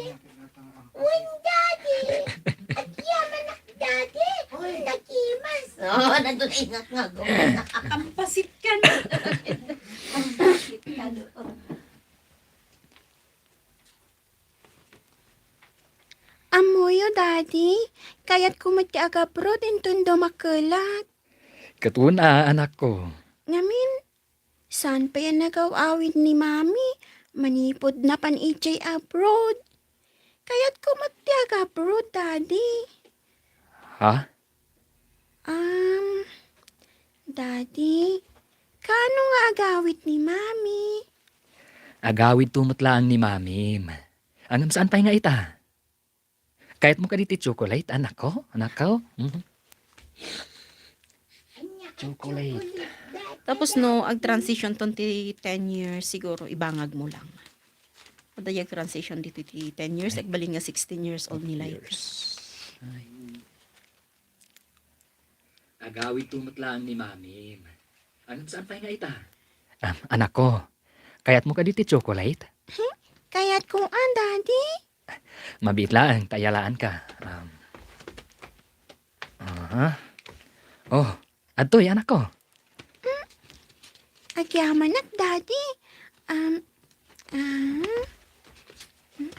Wen, Daddy! Agyamanak, Daddy! Nakimas! Oh, naglaingak nga gumana. Kampasit ka na. Kampasit ka doon. Ammoyo, Daddy, kayatko met ti ag-abroad inton dumakkelak. Ket wen a, anakko. Ngamin, saan pay a nagaw-awid ni Mami manipud napan idiay abroad? Kayatko met ti ag-abroad, Daddy. Ha? Um, Daddy, kaano nga agawid ni Mami? Agawidto met laeng ni Mamim. Ngem saan pay nga ita? Kayatmo kadi ti chocolate, anakko? Anakko? Mhm. Chocolate. Tapos no, ag-transition ton ti ten years, siguro, ibangag mo lang. Adda ag-transition dito ti ten years, ay, agbalin nga sixteen years old ni Light. Years. Ay. Agawidto met laeng ni Mamim. Ngem saan pay nga ita? Ah, anakko, kayatmo kadi ti chocolate? Hmm? Kayatko a, Daddy. Mabiit laeng ta ayalaanka. Um, aha. Oh, adtoy, anakko. Hmm? Agyamanak, Daddy. Um, ah. Hmm?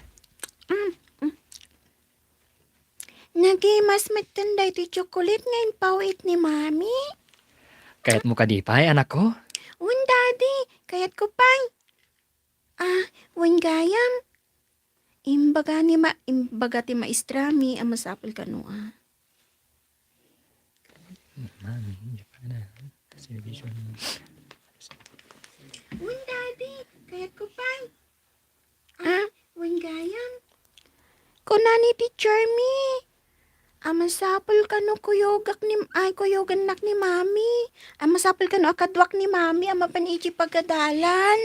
Hmm? Hmm? Nagimas metten daytoy chocolate nga impaw-it ni Mami. Kayatmo kadi pay, anakko? Wen, Daddy. Kayatko pay. Ah, wen gayam. Imbaga ni ma-, imbaga ti maestrami a masapul kano a. Mami, di pa na. Television. Wen, Daddy. Kayatko pay. Ah, wen gayam. Kuna ni Teacher Mi, a masapul kano kuyogak ni, ay, kuyogannak ni Mami. A masapul kano a kaduak ni Mami a mapan iti pagadalan.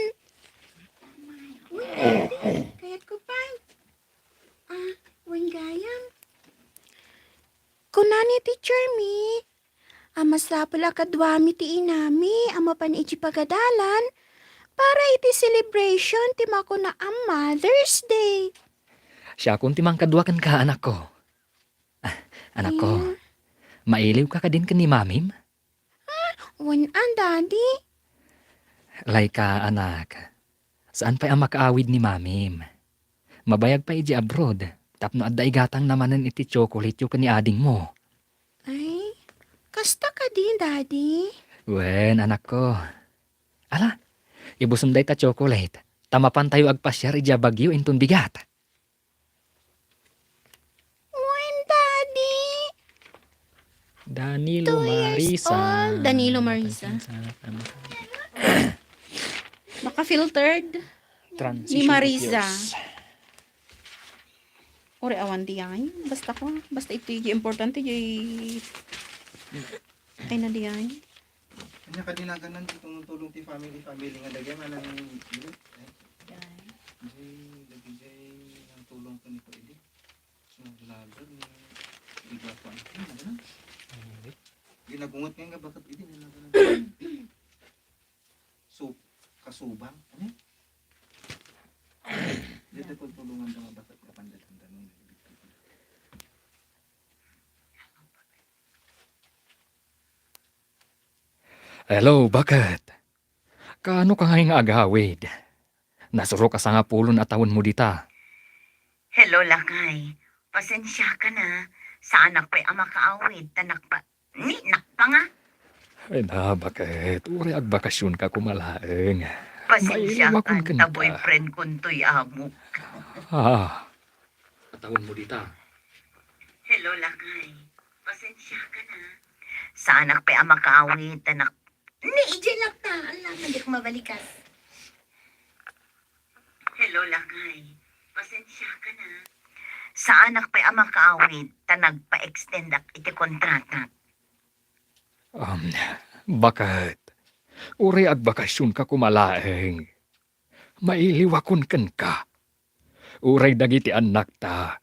Uy, ate, kayatko pay. Ah, wen gayam. Kuna ni Teacher Mi, a masapul a kaduami ti inami a mapan iti pagadalan para iti celebration ti makuna a Mother's Day. Siakon ti mangkadua kenka, anakko. Ah, anakko, eh, mailiwka kadin ken ni Mamim? Ah, wen a, Daddy. Layka, anak. Saan pay a makaawid ni Mamim. Mabayag pay idiay abroad, tapno adda igatangna manen iti tsokoletyo ken ni adingmo. Ay, kasta kadi, Daddy? Wen, anakko. Ala, ibusom dayta tsokolate, ta mapantayo agpasiar idiay Baguio inton bigat. Wen, Daddy. Danilo Two years Marisa. Old. Danilo Marisa. Baka filtered. Transition ni Marisa. Appears. Ore awan diay. Basta ko, basta iti importante diay. Ay na diay. Ania kadi naganan ti tulong ti family, family nga dagiti manang bilit, eh. Jay. Jay, dagiti jay nangtulong ken ni Kuya Eddie. So, vlogger ni, di ba, kuan, ano, ano? Ano, eh? Ginagunget nga bakat idi, naganan. So, kasubang, ano? Dito ko tulungan ka nga bakat kapandatandanon. Hello, baket? Kaano ka ngay nga agawid? Nasurok a sangapulo a tawenmo dita. Hello, lakay. Pasensiaka na. Saanak pay a makaawid, ta nakpa-, ni, nakpanga. Ay na, baket? Uray agbakasyonka koma laeng. Pasensiaka, mailiwakon kenka. Ta boyfriend kontoy amok. Ah. A tawenmo dita. Hello, lakay. Pasensiaka na. Saanak pay a makaawid, ta nak-, ni, idiay lang ta. Ala, diak mabalikas. Hello, lakay. Pasensiaka na. Saanak pay a makaawid, ta nagpa-extendak iti kontratak. Um, baket? Uray agbakasyonka koma laeng. Mailiwakon kenka. Uray dagiti annakta,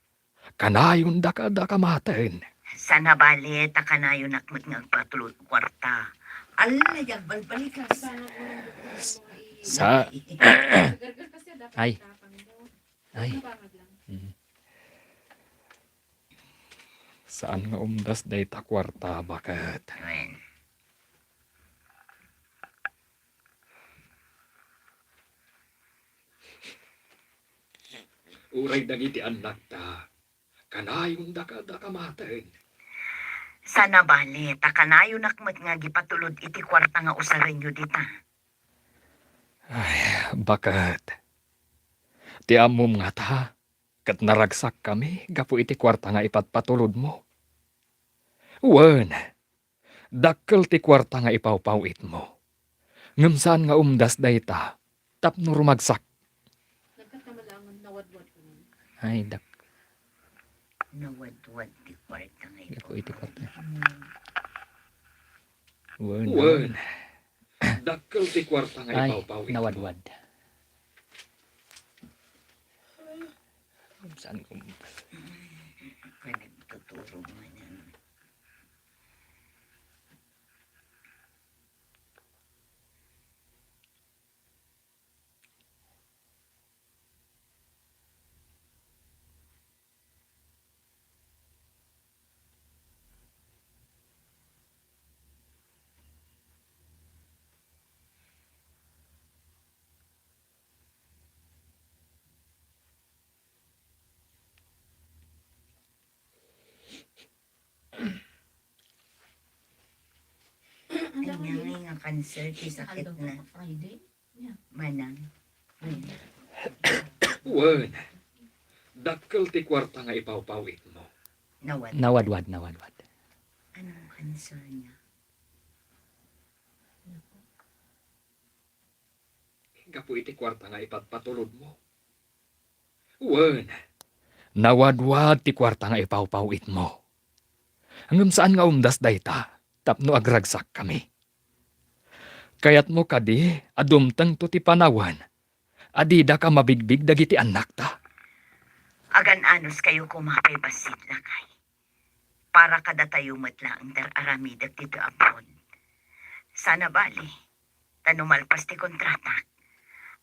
kanayondaka a dakamaten. Saan a bale, ta kanayonak met nga agpatulod kuarta. Ala, agbalbalikas. Sa-, ay. Ay. Mm. Saan nga umdas dayta kuarta, baket? Wen. Uray dagiti annakta, kanayondaka a dakamaten. Saan a bale, ta kanayonak met nga agipatulod iti kuarta nga usarenyo dita. Ay, baket? Ti ammom ngata, ket naragsakkami gapu iti kuarta nga ipatpatulodmo. Wen, dakkel ti kuarta nga ipawpaw-itmo. Ngem saan nga umdas dayta tapno rumagsak. Nagkatamalangan, nawadwad ko nun. Ay, dak-, nawadwad ti kuarta nga gapu iti kuarta. Hmm. Wen, wen. Dakkel ti kuarta nga ipawpaw-itmo. Ay, nawadwad. Saan ko? Ka nagtuturo man yan. Ania nga kanser ti sakit na. Manang. Wen, dakkel ti kuarta nga ipawpaw-itmo. Nawad-, nawadwad, nawadwad. Anong cancer niya? Gapu iti kuarta nga ipatpatulodmo. Wen, Nawadwad ti kuarta nga ipawpaw-itmo. Ngem saan nga umdas dayta tapno agragsakkami. Kayatmo kadi a dumtengto ti panawen a didaka mabigbig dagiti annakta? Agan-anuskayo koma pay bassit, lakay. Para kadatayo met laeng ti ar-aramidek ditoy a pond. Saan a bali, ta no malpas ti kontratak,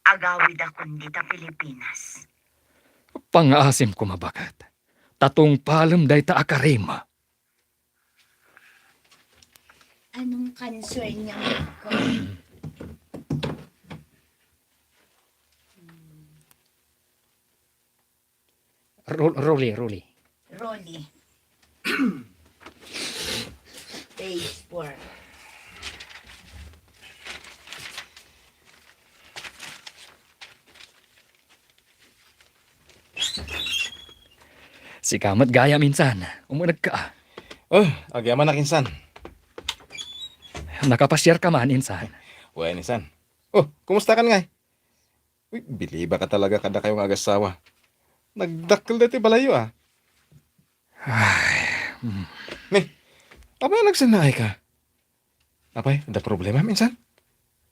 agawidakon dita Pilipinas. Pangngaasim koma, baket, ta tungpalem dayta a karim. Anong concern niya, Marco? Ro-, Rolly, Rolly. Rolly. Page four. Sika met gayam, insan. Umunegka. Oh, agyamanak, insan. Nakapasiarka man, insan? Wen, insan. Oh, kumustakan ngay? Uy, bilibaka talaga kadakayo nga agassawa. Nagdakkel daytoy balayyo, ah. Ay, mm. Ni, apay a nagsennaayka? Apay, adda problemam, insan?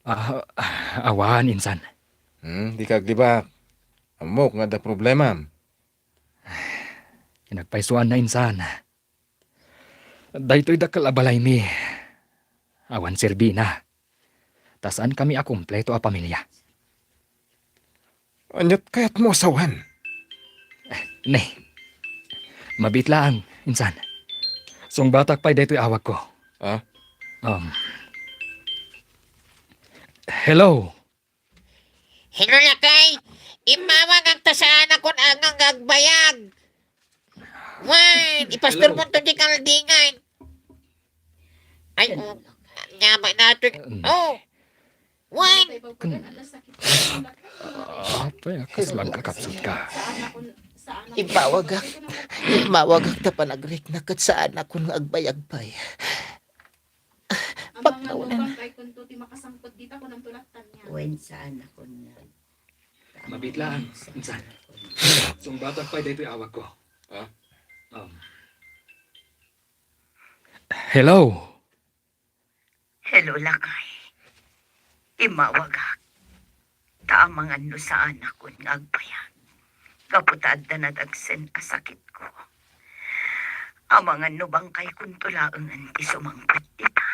Ah, awan, insan. Hmm, dika aglibak. Ammok nga adda problemam. Kinagpaysuanna, insan. Daytoy dakkel a balaymi, awan serbina. Ta saankami a kompleto a pamilia. Ania't kayatmo a sawen? Ne. Mabiit laeng, insan. Sungbatak pay daytoy awagko. Ah? Um. Hello. Hello, lakay. Immawagak ta saanakon nga agbayag. Wen, ipastormonto diay kaldingan. Ay, oh, ania met daytoy. Mm. Oh. Wen. Kun-, apay a kasla agkakapsutka? Immawagak. Immawagak ta panagriknak ket saanakon nga agbayag pay. Amangan no bangkay kunto ti makasangpet dita, kunam to lattan niya. Wen, saanakon nga. Mabiit laeng, insan. Sungbatak pay daytoy awagko. Ha? Um. Hello? Hello, lakay. Immawagak. Ta amangan no saanakon nga agbayag. Gapu ta adda nadagsen a sakitko. Amangan no bangkaykonto laengen ti sumangpet dita.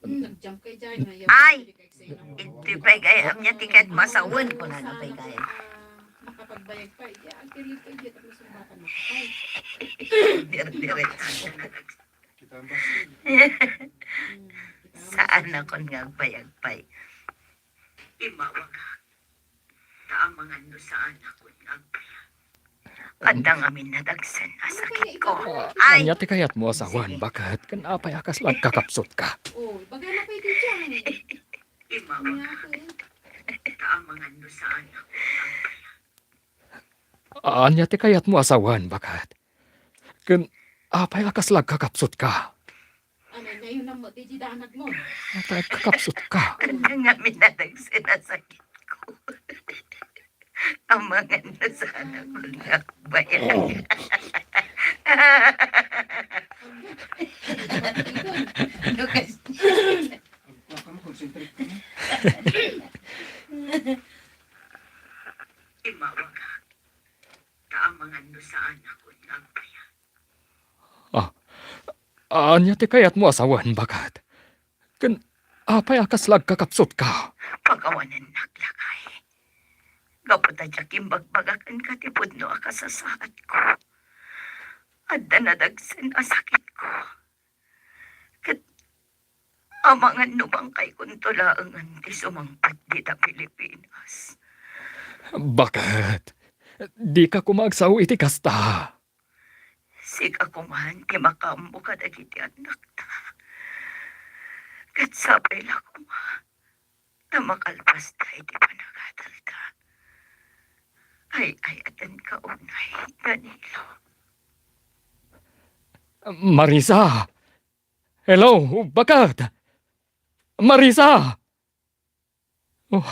Hmm, nag-jump kay Jai, na yaw. Ay! Iti pay gayam nia ti ket masawen, kunana pay gayam. Makapagbayag pa, iya, agtirito, iya, tapos sumbatan mo. Ay. Dire-diretso na. Saanakon nga agbayag pay. Immawagak. Ta amangan no saanakon nga agbayag. Adda ngamin nadagsen a sakitko. Ay! Ania ti kayatmo a sawen, baket? Ken apay a kasla agkakapsutka? Oh, bagay na pay di dyan. Immawagak. Ta amangan no saanakon nga agbayag. Ania ti kayatmo a sawen, baket? Ken apay a kasla agkakapsutka? Ania, ngayon na mo, di di danag mo. Apay a kakapsutka? Adda ngamin nadagsen a sakitko. Amangan no saanakon nga agbayag. Lukas. Immawagak. Ta amangan no saanakon nga agbayag. Ah, ania ti kayatmo a sawen, baket? Ken apay a kasla agkakapsutka? Pakawanennak, lakay. Gapu ta diak imbagbagak kenka ti pudno a kasasaadko. Adda nadagsen a sakitko. Ket amangan no bangkaykonto laengen ti sumangpet dita Pilipinas. Baket? Dika koma agsao iti kasta. Sika koman ti makaammo kadagiti annakta. Ket sapay la koma ta makalpasta iti panagadalda. Ay-ayatenka unay, Danilo. Marisa! Hello, baket? Marisa! Oh,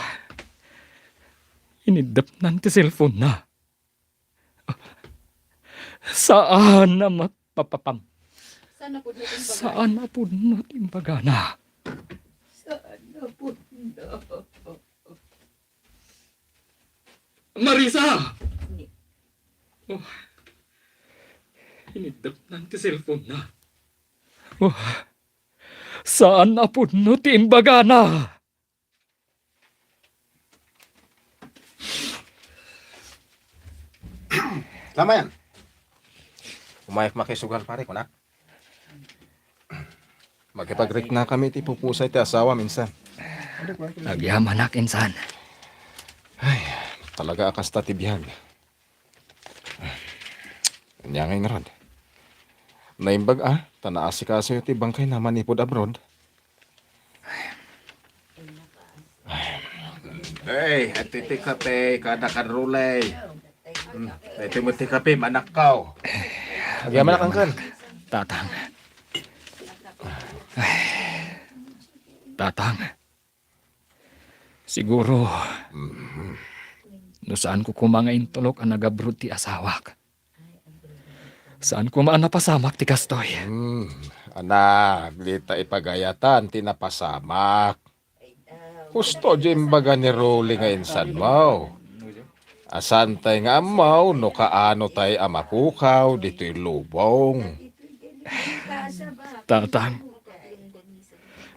iniddepnan ti cellphone-na. Ah, Saan a mat-, papapam. Saan a pudno ti imbagana? Saan a pudno ti imbagana? Saan a pudno? Marisa! Ni- Oh. Iniddepnan ti cellphone-na. Oh. Saan a pudno ti imbagana? Tama yan. Umayak makisugal, pare, kunak. Makipagriknakami iti pupusay ti asawam, insan. Agyamanak, insan. Ay, talaga a kasta ti biag. Ania ngay ngarud? Naimbag a, ta naasikasoyo ti bangkayna manipud abroad. Ay, ati ti kape, kada karulay. Hmm, iti mo ti kape, manakkaw. Agyamanak, angkan. Tatang. Ay. Tatang. Siguro, no saan ko koma nga intulok a nag-abroad ti asawak, saan koma a napasamak ti kastoy. Hmm, anak, dita ipagayatan ti napasamak. Husto di imbaga ni Rolly nga insanmo. Asantay nga ammo no kaano tay a mapukaw ditoy lubong. Tatang,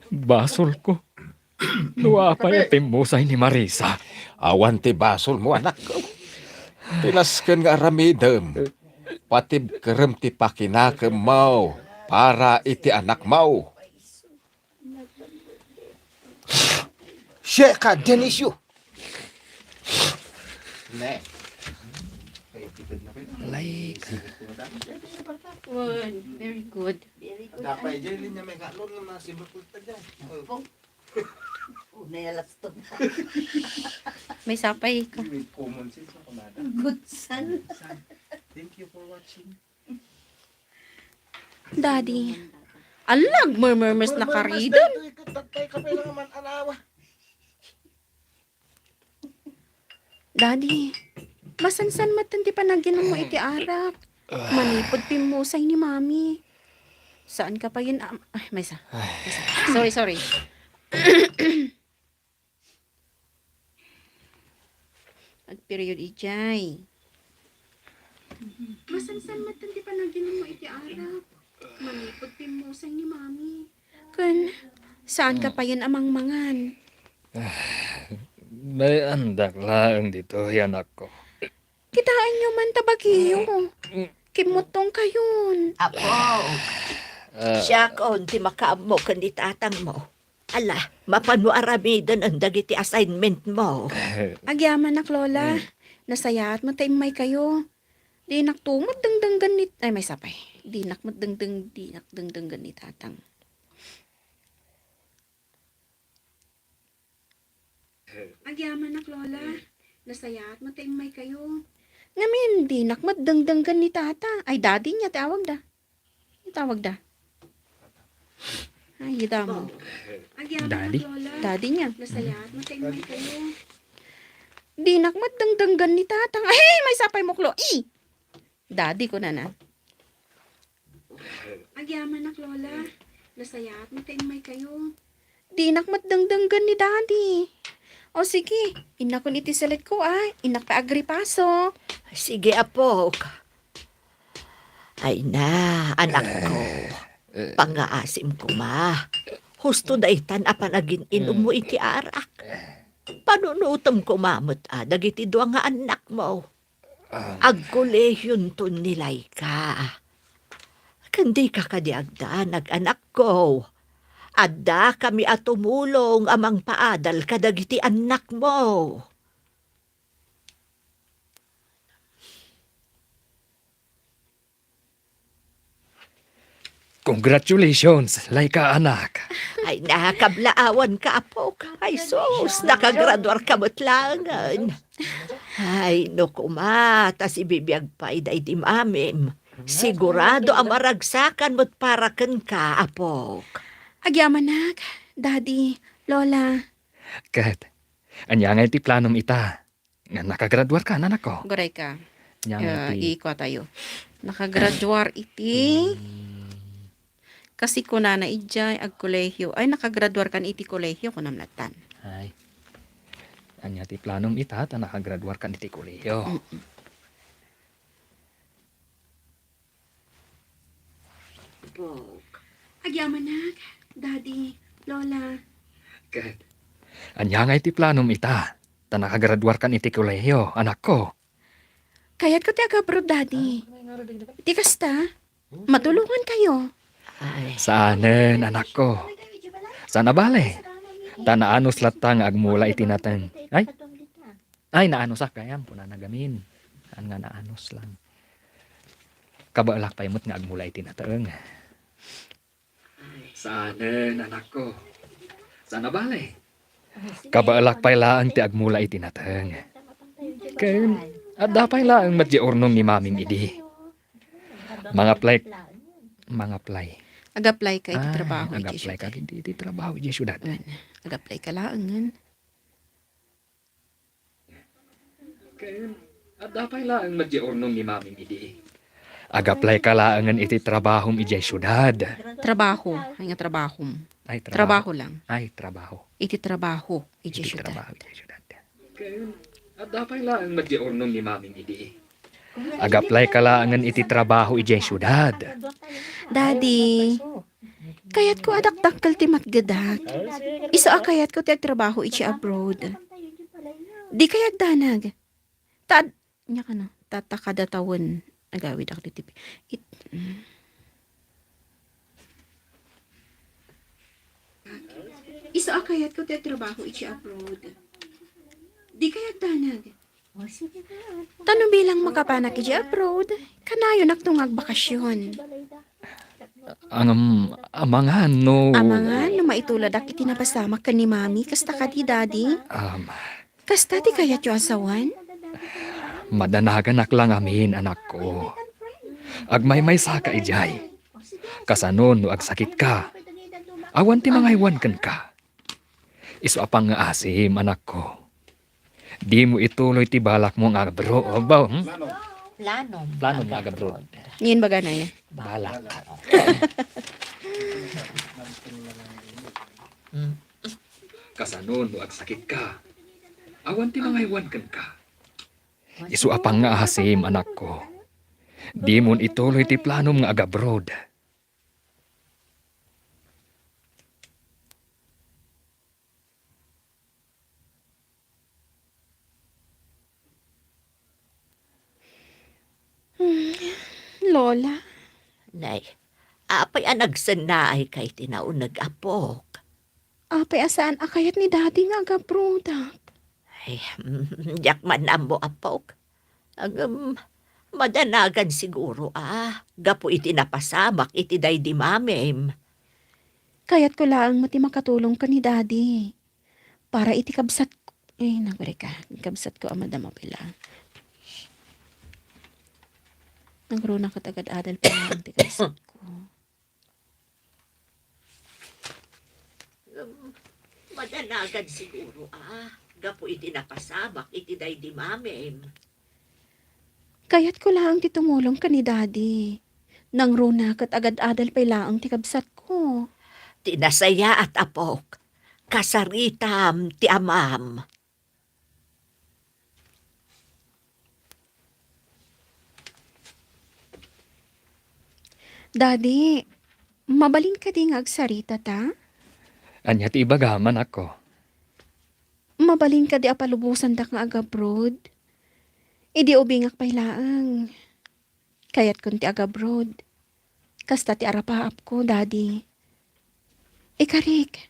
basolko. No apay a timmusay ni Marisa. Awan ti basolmo, anakko. Ti nasken nga aramidem, patibkerem ti pakinakemmo para iti anakmo. Siya ka, Dionisio. Ne. Like. Good. Very good. Very good. Dapat dyan, linya may kalon nga mga silver foot pa dyan. Oh. Oh, nayalas to. May sapay ka. With common sense, no, kumada. Good son. Thank you for watching. Daddy. Alag, murmurmurs na kariden. Tatay ka pa lang man, alawa. Daddy, masansan met ti panaginummo iti arak. Manipud pimmusay ni Mami. Saan ka payen am-, ay, maysa. Maysa. Sorry, sorry. Agperiod ijay. Masansan met ti panaginummo iti arak. Manipud pimmusay ni Mami. Ken, saan ka payen a mangmangan? Nayandak laeng ditoy, anakko. Kitaenyo man ta bagiyo. Kimmuttongkayon. Apo, Ah. siakon ti makaammo ken ni tatangmo. Ala, mapano aramiden dagiti assignment mo. Agyamanak, Lola. Hmm. Nasayaat met ta immaykayo. Dinak met dengdenggen ni, ay, maysa pay. Dinak met dengdeng, dinak dengdenggen ni tatang. Agyamanak, Lola. Nasayaat met ta immaykayo. Ngamin, dinak met dengdenggen ni tata. Ay, daddy niya ti awagda. Itawagda. Ay, idamo. Agyamanak, Daddy? Lola. Daddy niya. Nasayaat met ta immaykayo. Dinak met dengdenggen ni tatang. Ay, maysa pay muklo. I! Daddy, kunana. Agyamanak, Lola. Nasayaat met ta immaykayo. Dinak met dengdenggen ni Daddy. O sige, innakon iti selletko, a. Innak pay agripaso. Sige, apok. Ay na, anakko. Eh, eh. Pangngaasim koma. Husto daytan a panagin-inummo iti arak. Panunotem koma met a dagiti dua nga annakmo. Ah. Agkolehionton ni Laika. Ken dika kadi agdanag, anakko. Addakami a tumulong a mangpaadal kadagiti annakmo. Congratulations, Laika, anak. Ay, nakablaawanka, apok. Ay, sus, nakagraduarka met laengen. Ay, no koma, ta sibibiag pay daydi mamim. Sigurado a maragsakan met para kenka, apok. Agyamanak, Daddy, Lola. Ket, ania ngay ti planom ita? Nga nakagraduarka, anakko. Uray ka. Nia nga Ah, ti ikua tayo. Nakagraduar iti, hmm, kasi kunana idiay agkolehiyo. Ay, nakagraduar kan iti kolehiyo, kunam latan. Ay. Ania ti planom ita, ta nakagraduar kan iti kolehiyo? Mm-mm. Pok. Agyamanak, Daddy, Lola. Ket, ania ngay ti planom ita? Ta nakagraduar kan iti kolehiyo, anakko. Kayatko ti agabroad, Daddy. Ti kasta, matulongan kayo. Ay. Saanen, anakko. Saan a bale? Ta naanus latta nga agmula iti nateng. Ay? Ay, naanusak gayam, kunana gamin. Saan nga naanus lang. Kabaelak pay met nga agmula iti nateng. Saanen, anakko. Saan a bale? Kabaelak pay laeng ti agmula iti nateng. Ken, adda pay laeng met di urnong ni mamim idi. Mangaplay, mangaplay. Ag-apply ka iti trabaho iti siudad. Ag-apply ka iti, iti trabaho iti siudad. Wen, ag-apply ka laengen. Ken, adda pay laeng met di urnong ni mamim idi. Ag-apply ka laengen iti trabahom idiay siudad. Trabaho. Ay nga trabahom. Ay, trabaho. Trabaho lang. Ay, trabaho. Iti trabaho idiay siudad. Iti trabaho idiay siudad. Ken, adda pay laeng met di urnong ni mamim idi. Ag-apply ka laengen iti trabaho idiay siudad. Daddy, kayatko a dakdakkel ti matgedak. Isu a kayatko ti agtrabaho iti abroad. Di kayat danag. Ta, nia kano, ta, ta kada tawen agawidak ditoy pi-, it-, mm. Isu a kayatko ti agtrabaho iti abroad. Di kayat danag. Ta no bilang makapanak iti abroad, kanayonak to nga agbakasyon. Ngem, amangan no... Amangan no maituladak iti napasamak ken ni Mami, kasta kadi, Daddy? Um, Kasta ti kayatyo a sawen? Madanaganak la ngamin, anakko. Agmaymaysaka idiay. Kasano no agsakitka? Awan ti mangaywan kenka. Isu a pangngaasim, anakko. Dimo ituloy ti balakmo nga agabro-, abaw, hmm? Planom. Planom nga agabroad. Ngin baganay. Balak. Hmm. Kasano no agsakitka? Awan ti mangaywan kenka. Isu a pangngaasim, anakko. Dimon ituloy ti planom nga agabroad. Hmm, Lola? Nay, apay a nagsennaayka iti nauneg, apok? Apay a saan a kayat ni Daddy nga agabroadak? Ay, diak man ammo, apok. Ngem, madanagan siguro a, gapu iti napasamak iti daydi mamim. Kayatko laeng met ti makatulong ken ni Daddy. Para iti kabsat-, ay, nagbalika. Kabsatko a madam apay laeng. Nangruna ket agad-adal pay laeng ti kabsatko. Ngem, madanagan siguro a, gapu iti napasamak iti daydi mamim. Kayatko laeng ti tumulong ken ni Daddy. Nangruna ket agad-adal pay laeng ti kabsatko. Ti nasayaat, apok, kasaritam ti amam. Daddy, mabalin kadi nga agsarita ta? Ania ti ibagam, anakko? Mabalin kadi a palubosandak nga agabroad? Idi ubingak pay laeng. Kayatkon ti agabroad. Kasta ti arapaapko, Daddy. Ikarik,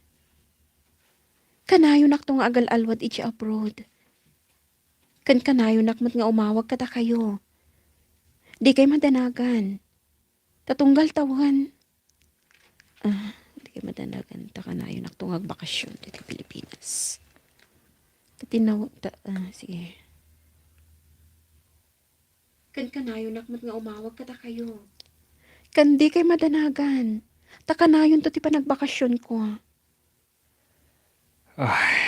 kanayonakto nga agal-alwad iti abroad. Ken kanayonak met nga umawag kadakayo. Dikay madanagan. Ta tunggal tawen. Ah, dikay madanagan. Ta kanayonakto nga agbakasyon ditoy Pilipinas. Ta tinaw-, ta, ah, sige. Ken kanayonak met nga umawag kadakayo. Ken dikay madanagan. Ta kanayonto ti panagbakasionko. Ay.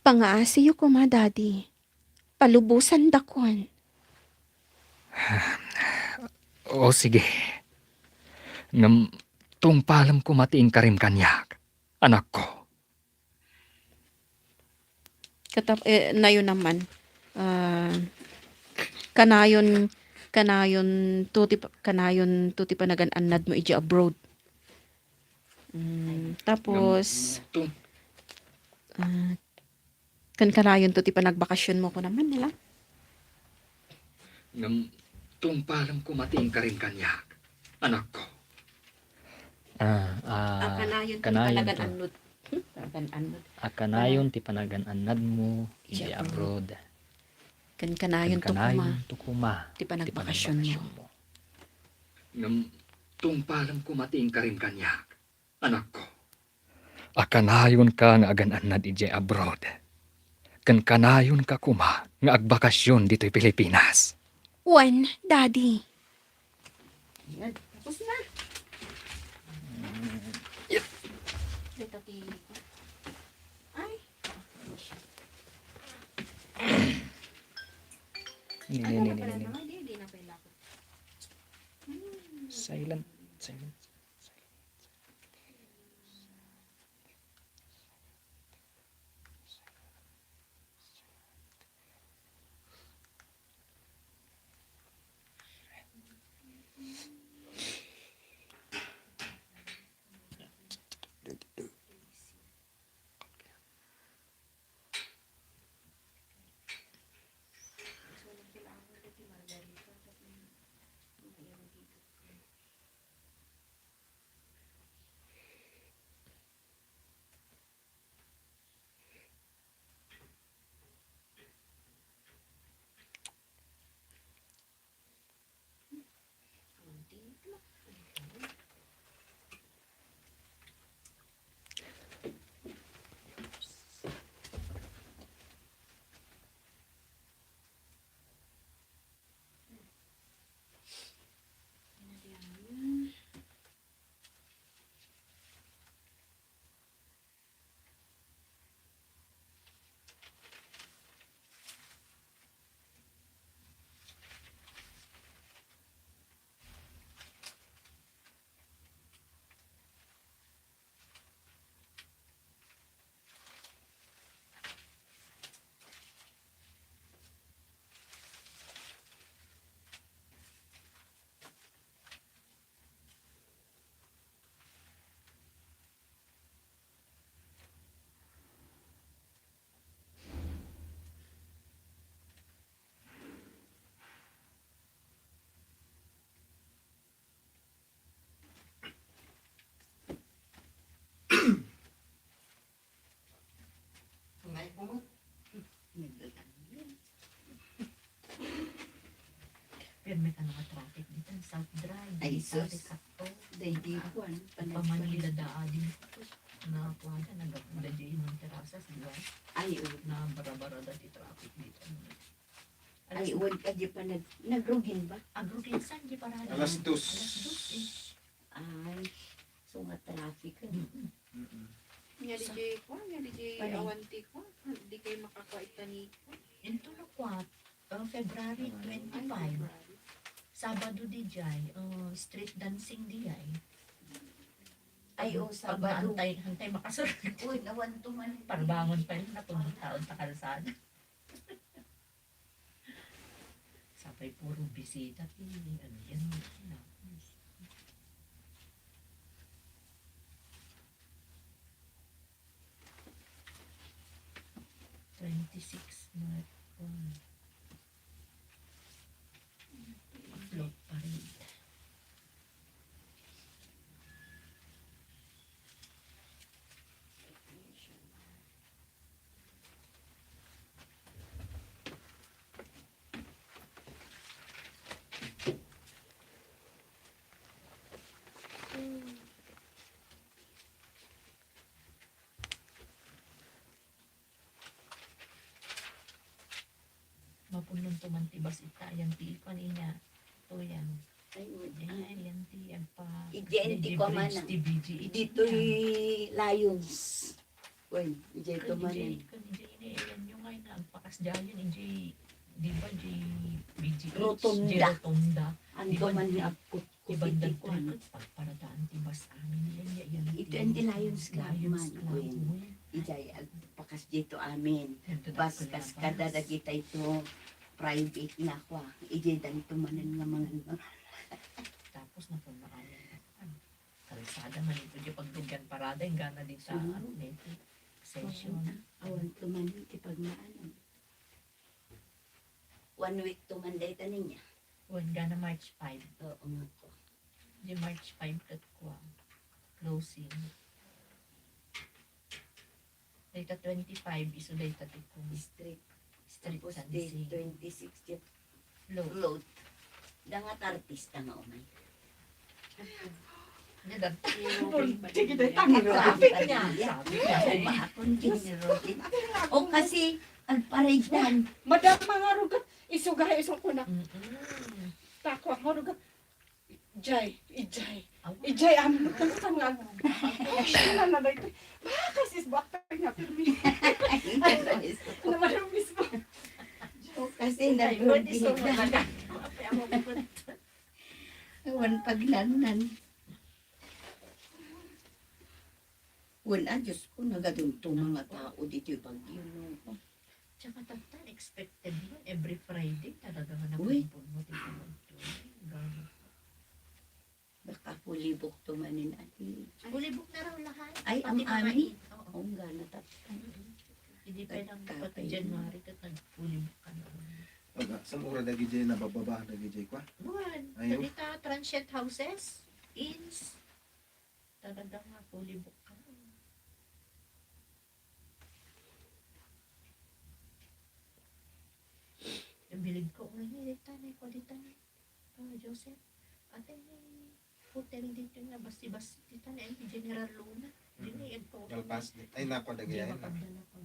Pangaasiyo koma, Daddy. Palubosandakon. O, sige. Ngem tungpalem koma ti inkarim kaniak, anakko. Katap-, eh, nayon naman, ah, kanayon, kanayon to ti pa-, kanayon to ti panagan-annadmo idiay abroad. Mm, tapos, Ngem tung- ah, kankanayon to ti panagbakasionmo, kunam man, nila? Ngem tungpalem koma ti inkarim kaniak, anakko. Ah, ah, a kanayon ti kanayon to. Panagan-annad. Hmm? Panagan-annad. A kanayon ti panagan-annadmo idiay abroad. Kankanayon to koma. Kankanayon to koma ti panagbakasionmo. Ngem tungpalem koma ti inkarim kaniak, anakko. A kanayonka nga agan-annad idiay abroad. Ken kanayonka koma nga agbakasion ditoy Pilipinas. Wen, Daddy. Ayan, tapos na. Dito ti-, ay. Ni, ni, ni, ni, ni. Silent, silent. Pirmi ka naka-traffic dito, South Drive. Ay, sus. Daydi kuan, pa Manila daan din. Na kuan, nagapula di yung terraces, di ba? Ay, oo. Na barabara dati traffic dito. Ay, wen ka di pa nag-, nagrugin ba? Agrugin, san di parada? Alas dos. Alas dos, eh. Ay, so nga traffic, eh. Mm-mm. Mm-mm. Nga di Sa- jay kuan, nga di jay Panay. Awan ti kuan, di kayo makakua ita ni kuan. Into no kuat, uh, February Ay, twenty-five. February. Sabado di jay, uh, street dancing di jay. Ay, oh, Pag Sabado. Naantay, antay makasunod. Uy, nawan to man. Parbangon pa yun, natulog taon sa kalsada. Sapay puro bisita ti, ano yan, ano. Twenty-six North Pole. Float parade. Mapunnon to man ti bus ita, ayan ti ipan inya. To yan. Ay, oo. Ayan, ayan ti agpa-, Idiay ti bridge, kuamana. Ti B G H ditoy yan. Lions. Wen, idiay to man. Kan idiay, kan idiay ni, ayan yung ngay na agpakas diayen, idiay, di ba, idiay B G Rotunda. Rotunda. Anto man ni agkutkuti ti kuan. Pagparadaan ti bus amin. Ito ang ti Lions Club man, uy. Ijay, agpakas dito amin. Bus kas kada dagita ito private nga kua. Ijay danto manen nga mangan. Tapos napunna amin. Kalsada man ito, di pagdugan parada, yung gana di sa, ano, native session. Awan to man ti pagmaanan. One week to man dayta niya. Wen, gana March five. Oo nga ko. Di March five ket kua. Closing. Dayta twenty-five, isu dayta ti kua. Street. Street. Tapos San di Isidro. Twenty-six, di Float. Float. Da nga artista nga umay. Di, da. Di, di, di, traffic niya. Traffic niya. Umaakon din ni Robin. O kasi, agparaydan. Madam, mga rugat, isuga, isong kuna. Mm-mm. Tako, mga rugat. Ijay, ijay. Aw. Ijay, amin mo, tangtang nga, ano. Ay, siya na na, daytoy. Baka sis, bakit nga, pirmi. Ano, marunong mismo. O, kasi nagdurdihan. Awan paglanan. Wen, a, Diyos ko, nagadunto mga tao ditoy Baguio, no? Tsaka tatta, expected mo, every Friday, talaga nga napumpon mo, di ba? Grabe. Baka fully booked to manen, ati. Fully booked na raw lahat. Ay, pati mga amin? Oo. Ang gana ta. Mm-mm. Hindi pa lang pati January ket nag-fully booked ka na. Aga, saan ura dagiti nabababa dagiti kua? Buwan. Ayo. Dagita transient houses, inns, talaga nga fully booked ka na. Yung bilib ko, ngayon, dita na, ikaw dita na. Oh, Joseph, ate, hotel dito na, basi-basi, dita na, yung General Luna. Dini, mm, yung photo. Galpas, ay, nako, dagay, di ba, ay, na. Pagdala ko.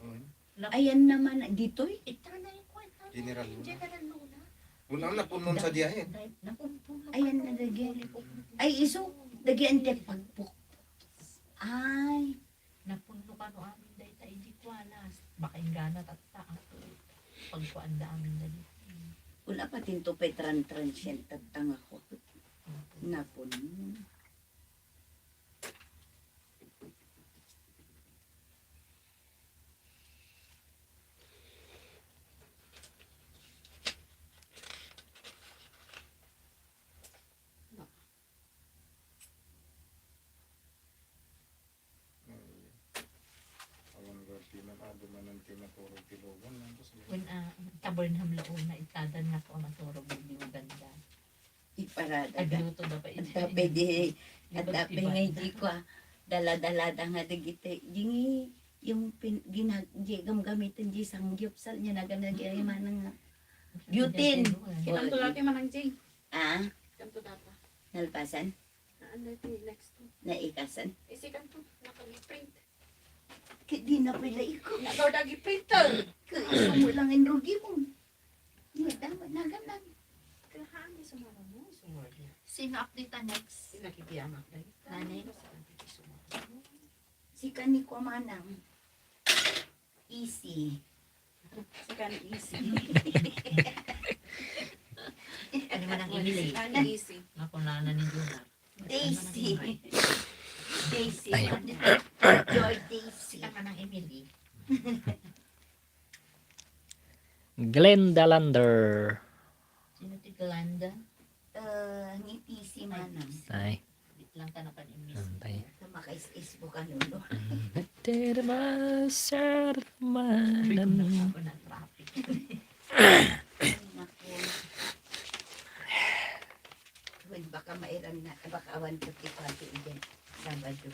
Oo. Nap-, ayan naman, ditoy? Ita na yung kwenta na, General Luna. General Luna. Wala, napuno sa diya, eh. Napuno. Ayan na, dagay. Ay, isu, dagay, ante, pagpuk. Ay. Napunno kano amin dayta idi kuanas. Baka inggana tatta, ah. Pagkuanda amin dagiti. Kuna pati to pay tran-, transient tatta nga ako. Napunno. Awan nga pinaadu man ang tinaturog ti lugan, tapos kun, ah, ta Burnham la una, itadan nga ko maturog di Uganda. Iparada da. Agluto da pa iti. Adda pay di, adda pay nga iti ko, ah, dala-dalada nga dagiti, di nga yung pin-, ginag-, di gamgamitan di sangyupsal niya naganag-, ay manang nga. Butane. Ikanto dati manang Jing. Ah? Ikanto data. Nalpasan? Ano ito yung next one? Naikasan? Isikan to, nakag-print. Kaya di na pala ikaw. Nagaw dagi printer. Kaya isumo lang ang rugi mo. Nga, dapat na ganun. Kaya haan, di sumama mo, sumama niya. Sino update ang next? Sino kikiamak na yun? Nanay? Sino kikiamak na yun? Si Kani ko manang. Easy. Sikan easy. Ano man ang Emily? Sikan easy. Nakunana ni Juna. Daisy. Daisy. Ay. Your Daisy. Sikan man ang Emily. Glenda Lander. Sino ti Glenda? Eh, ni P C Manang. Ay. Wait lang, tanapan yung miss. Antay. Ito, makais-is ko kanuno. Mm. Pero masarap man. Ako na traffic. Naku. Well, baka mairan na, baka awan ko ti pati iyan. Sabado.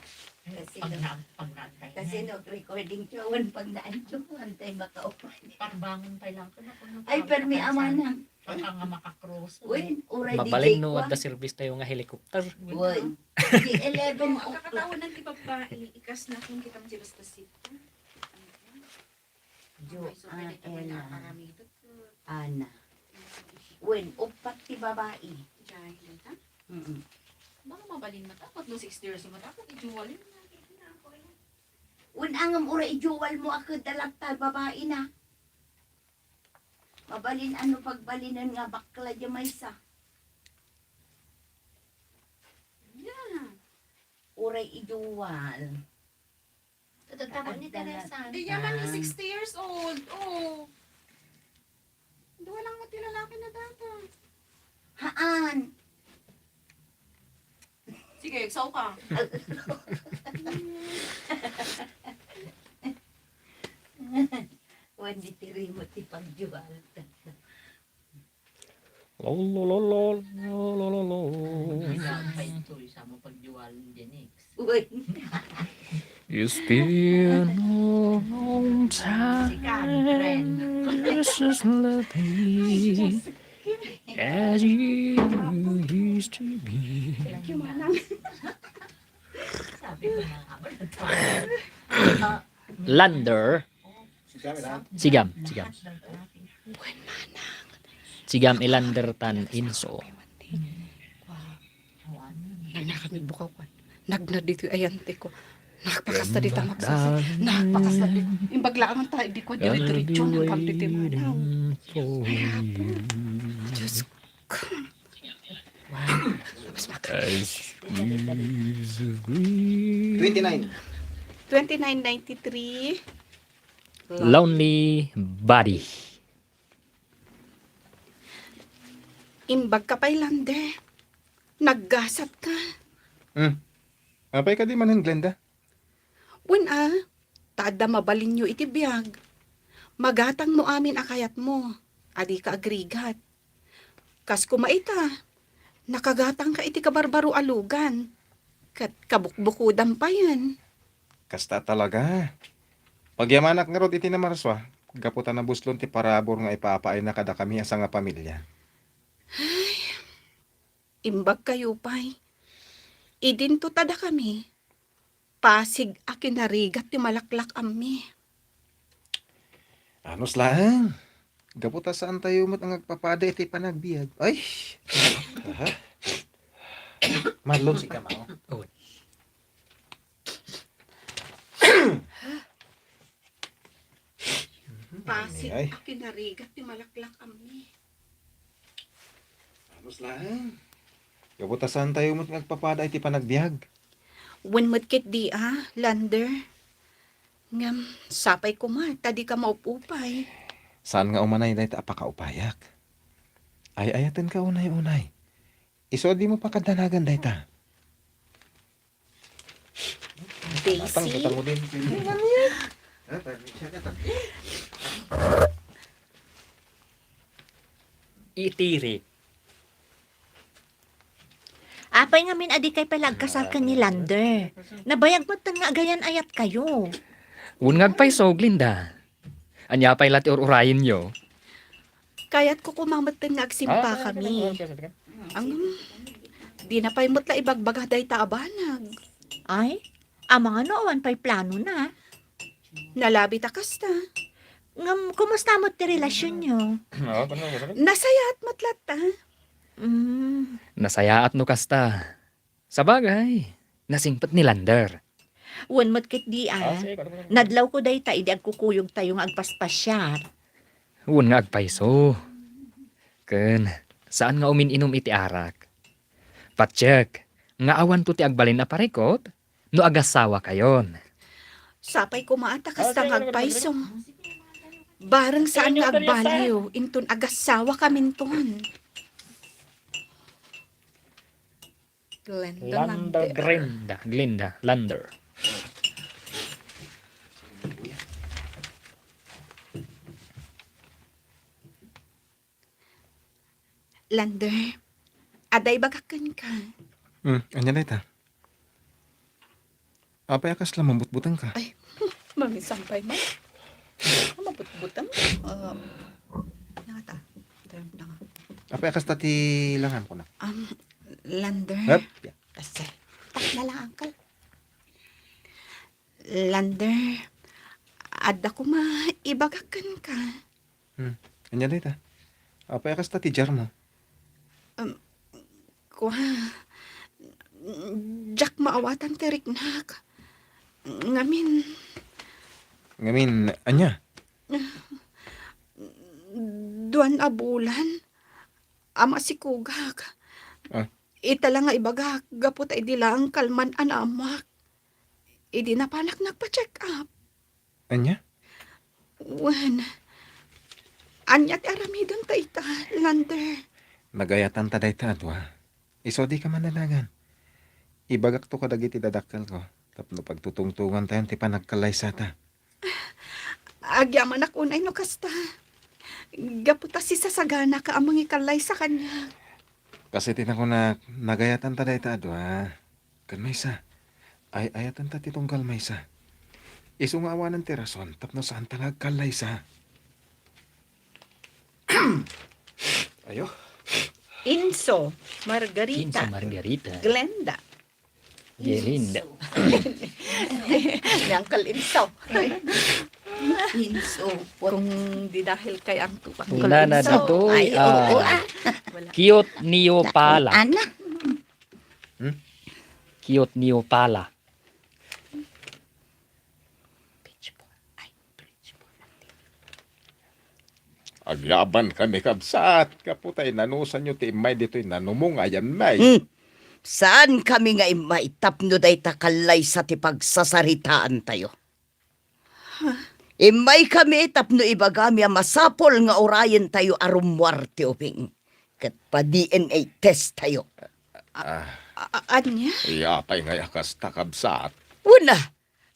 Kasi pag no, na, pag naantay kasi na. No, recording ko, awan pag naantay, antay makaupan. Pagbangon pa lang ko na, kung ay, permi amanang. Baka nga makakrus. Uy, uray di mabalin no, adda service tayo nga helicopter. Uy. Di eleven o'clock. Kakatawanan ti babae, ikas na kung kita mo si basta sito. Jo, ah, Ella. Ana. Uy, upat ti babae. Jahil ta? Mm-mm. Baka mabalin matakot no sixty years matakot, ijuwal yun. Uy, angam uray ijuwal mo ako dalatta babae na. Mabalin ano pagbalinen nga bakla di maysa. Yeah. Uray idual. Tatatabo ni Teresa. Di yaman yung sixty years old. Oh. Duwa lang mo ti lalaki na bata. Haan. Sige, igsaw ka. Wen, di tiri mo ti pagjual. Lo, lo, lo, lo, lo, lo, lo, lo. Ay, sa, pa ito, isa mo pagjual, Jenix. Uy. You still know long time. This is loving as you used to be. Thank you, Manang. Sabi ko na nga ba, nagpa- Lander. Sigam, sigam. Sigam, ilander tan inso. Nagnakat ni bukaw ko. Nagna dito ay ante ko. Nagpakasta dita magsasi. Nagpakasta dito. Imbag lang ang tayo, di ko dire-diretso ng pagtitimanang. Ay, apo. Diyos ko. Mas maka- Twenty-nine. Twenty-nine ninety-three. Lonely Body. Imbag ka pay, Lander. Naggasat ka. Hmm. Apay ka di manen, Glenda? Wen a, ta adda mabalinyo iti biag. Magatangmo amin a kayatmo, a dika agrigat. Kas kuma ita, nakagatangka iti kabarbaro a lugan, ket kabukbukodam payen. Kasta talaga. Pagyamanak ngarud iti Namarsua, gapu ta nabuslon ti parabur nga ipapaayna kadakami a sangapamilia. Ay, imbag kayo pay. Idinto ta dakami, pasig a kinarigat ti malaklak-ammi. Anus laeng. Gapu ta saan tayo met nga agpapada iti panagbiag. Ay! Aha. Marlon, sika, mao. Oh. Pasig Ay. a kinarigat ti malaklak-ammi. Anus laeng. Gapu ta saan tayo met nga agpapada iti panagbiag. Wen met ket di a, Lander. Ngem, sapay koma, ta dika maup-upay. Saan nga umanay dayta a pakaupayak? Ay-ayatenka unay-unay. Isu a dimo pakaddanagan dayta. Daisy? Atang, atang mo din. Itiri. Apay ngamin a dikay pay la agkasar ken ni Lander? Nabayag metten nga agayan-ayatkayo. Wen nga agpayso, Glinda. Ania pay la ti ur-urayenyo? Kayatko koma metten nga agsimpakami. Ah, sige, sige, sige. Ang, dina pay met la ibagbaga dayta a banag. Ay, amangan no awan pay planona. Nalabi ta kasta. Ngem, kumusta met ti relasionyo? Oo, kuno, kuno. Nasayaat met latta. Mm. Nasayaat no kasta. Sabagay, nasingpet ni Lander. Wen met ket di a. Ah, sige, kuno, kuno. Nadlawko dayta idi agkukuyogtayo nga agpaspasiar. Wen nga agpayso. Ken, saan nga umin-inum iti arak. Patiek, nga awanto ti agbalin a parikut? No agasawa kayon. Sapay koma a ta kasta nga agpayso. Bareng saan nga agbaliw, inton agasawa kaminton. Glenda Lander. Lander. Glenda, Glenda Lander. Lander, adda ibagak kenka. Hmm, ania dayta? Apay a kasla mabutbutengka? Ay, maminsan pay man. Ah, mabutbutem? Um, nangata. Apay a kasta ti langan ko na? Um, Lander. Hep. Kasi, tak na lang, uncle. Lander, adda koma ibagak kenka. Hmm. Ania dayta? Apay a kasta ti diarmo? Um, kua, diak maawatan ti riknak. Ngamin. Ngamin, ania? Duan a bulan a masikugak. Ah. Ita la nga ibagak gapu ta idi laeng kalman a naammoak. Idi napanak nagpa-check up. Ania? Wen, ania ti aramidenta ita, Lander? Nagayatanta dayta a dua. Isu a dika manadangan. Ibagakto kadagiti dadakkelko tapno pagtutungtongantayon ti panagkallaysata. Agyamanak unay no kasta. Gapu ta sisasaganaka a mangikallaysa kaniak. Kas iti nakunak, nagayatanta dayta a dua. Ken maysa, ay-ayatanta ti tunggal maysa. Isu nga awanen ti rason tapno saanta nga agkallaysa. Ayo. Inso, Margarita, Inso, Margarita. Glenda. Glenda. Ni Uncle Inso. Inso. Kung di dahil kay Uncle Inso. Wala na ditoy, ay, ah, oo, ah. Wala. Cute niyo pala. Ana. Hmm? Cute niyo pala. Agyamankami, kabsat, gapu ta inanusanyo ti immay ditoy nanumong a yannay. Hmm. Saankami nga immay tapno dayta kallaysa ti pagsasaritaantayo. Immaykami tapno ibagami a masapul nga urayentayo a rummuar ti ubing ket pa-D N A test tayo. Ah. A-, a-, ania? Apay ngay a kasta, kabsat? Una,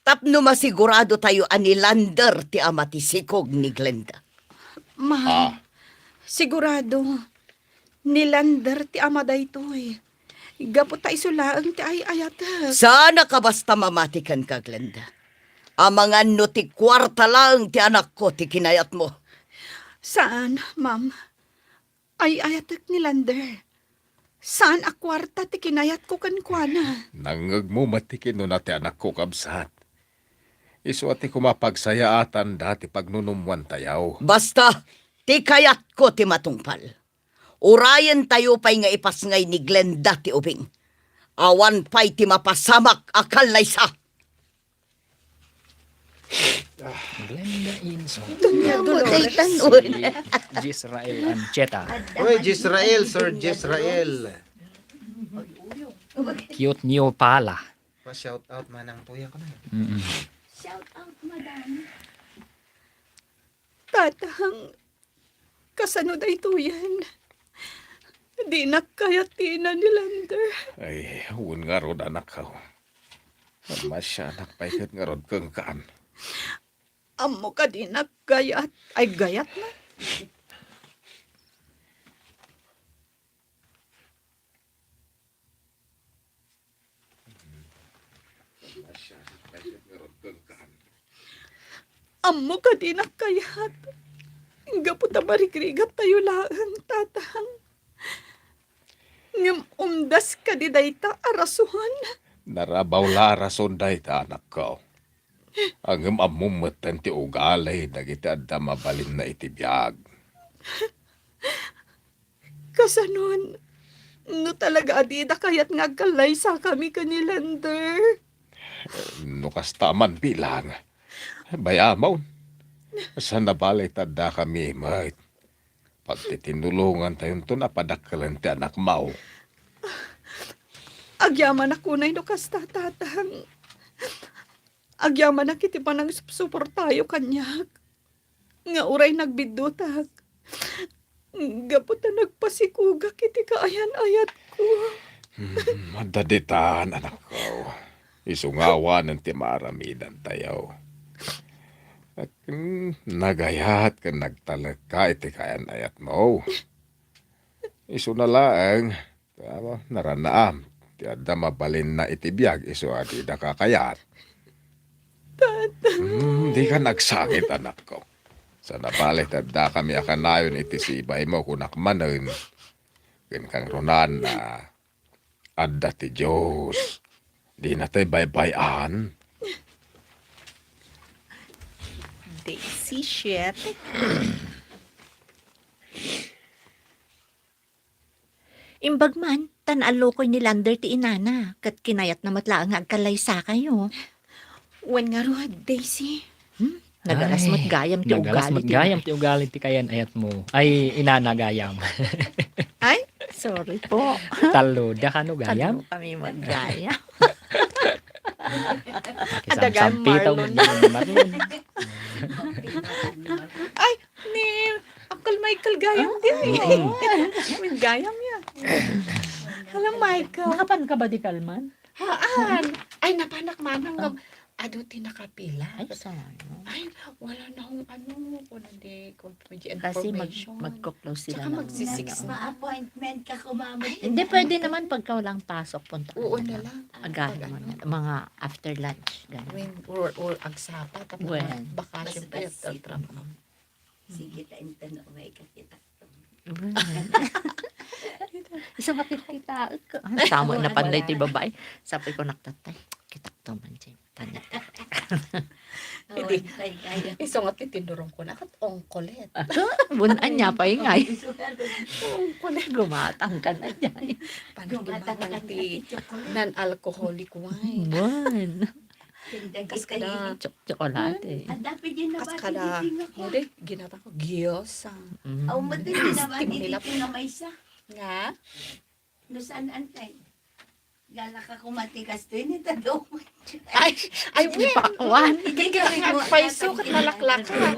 tapno masigurado tayo a ni Lander ti ama ti sikog ni Glenda. Ma, ah, sigurado, ni Lander ti ama daytoy. Gapu ta isu laeng ti ay-ayatek. Saan a kabasta mamati kenka, Glenda. Amangan no ti kuarta laeng ti anakko ti kinayatmo. Saan, ma'am. Ay-ayatek ni Lander. Saan a kuarta ti kinayatko kenkuana. Nangngegmo met ti kinuna ti anakko, kabsat. Isu a ti kumapagsayaatanda ti pagnunummoantayo. Basta, ti kayatko ti matungpal. Urayentayo pay nga ipasngay ni Glenda ti ubing. Awan pay ti mapasamak a kallaysa. Glenda Inso. Ania mo daytan, si Jezreel Ancheta. Oy, Jezreel, Sir Jezreel. Cute niyo pala. Pa-shout out manang tuya ko na. Mm-mm. Shout out, madam. Tatang, kasano daytoyen? Dinak kayat ti ina ni Lander. Ay, wen ngarud, anakko. Masianak pay ket ngarud kenka. Ammo ka dinak gayat. Ay, gayat na. Ammo ka dinak kayat. Gapu ta marigrigat tayo laeng, Tatang. Ngem umdas kadi dayta a rason? Narabaw la a rason dayta, anakko. Ngem ammom metten ti ugali dagiti adda mabalinna iti biag. Kasanon, no talaga a dida kayat nga agkallaysakami ken ni Lander? No kasta man bilang, bay-amon. Saan a bale ta addakami met. Pagtitinulongantayonton a padakkelen ti anakmo. Agyamanak unay no kasta, Tatang. Agyamanak iti panangsuportayo kaniak. Nga uray nagbiddutak, gapu ta nagpasikugak iti kaayan-ayatko. Hmm, adda ditan, anakko. Isu nga awanen ti maaramidantayo. Hmm, nagayat ken nagtalekka iti kaayan-ayatmo. Isuna laeng, Amo, naranaam ti adda mabalinna iti biag isu a dida kakayat. Tata. Hmm, dika nagsangit, anakko. Saan a bale ta addakami a kanayon iti sibaymo, kunak manen. Ken kangrunaan, adda ti Dios. Dinatay baybay-an. Daisy, siete. Imbag man, ta naallukoy ni Lander ti inana, ket kinayatna met laeng nga agkallaysakayo. Wen ngarud, Daisy. Hmm? Nagalas met gayam ti ugali ti inana. Ay, nagalas met gayam ti ugali ti kayan-ayatmo. Ay, inana gayam. Ay, sorry po. Tallo, dakano gayam? Tallo kami met gayam. Adagan Marlon. Ay, ni Uncle Michael gayam din eh. Mm-mm. Gayam yan. Hello, Michael. Nakapan ka ba di kalman? Haan. Ay, napanak manang ngam. Adu ti nakapila. Ay, saan? Ay, wala na akong ano, kung hindi, kung pwede information. Kasi mag-, magko-close sila ng ano. Tsaka magsisix na. Pa-appointment ka kumamit. Hindi, pwede naman pagka walang pasok, punta ka na lang. Oo na lang. Agahin mo na. Mga after lunch, ganun. When, or, or agsapa, tapos bakasyon pa yung after trabaho. Sige, ta intan na umay ka kita. Isu nga kitkitaek. Ah, tama na panday ti babae. Sapay ko, "Nak, tatay, kitak to man, Jay. Tanya." Idi, isu nga ti tinurong ko na, kat ongkolet. Bun-an niya pa ingay. Ongkolet. Gumatang ka na, Jay. Gumatang ti non-alcoholic wine. Bun. Kas kada chok-, tsokolate. Kas kada, hindi, ginatang ko, gyoza. Mm. Aw, mati, steam nila. Nga? No saan, antay? Gala ka kumatigas to, ini tado. Ay, ay, sige, pakwan. Hindi ka rin magpaiso, kat nalaklak ka.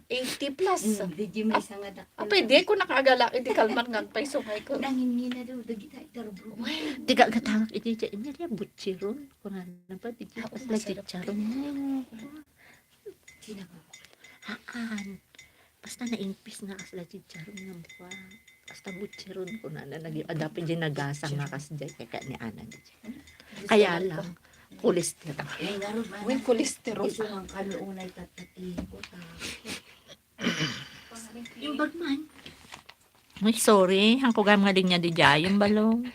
Eighty plus. Mm, di, di may sanga dak-, ah, pwede ko nakaagala, hindi kalman nga, paiso nga ikaw. Nangingina daw, dagita, itarubro. Di ka gatangak, hindi, hindi, butsiron. Kunana ba, di kasla chicharon mo. Haan. Basta naimpis nga kasla chicharon nga buka. Basta butsiron kunana, nag-, adda pay di nagasang nga kasdiay, kaya ni Ana di. Kaya lang, kolesterol. Wen, kolesterol. Isu nga kami unay tatatiko ta. Imbag man. Ay, sorry. Hangko gayam nga linya di jay, yung balong.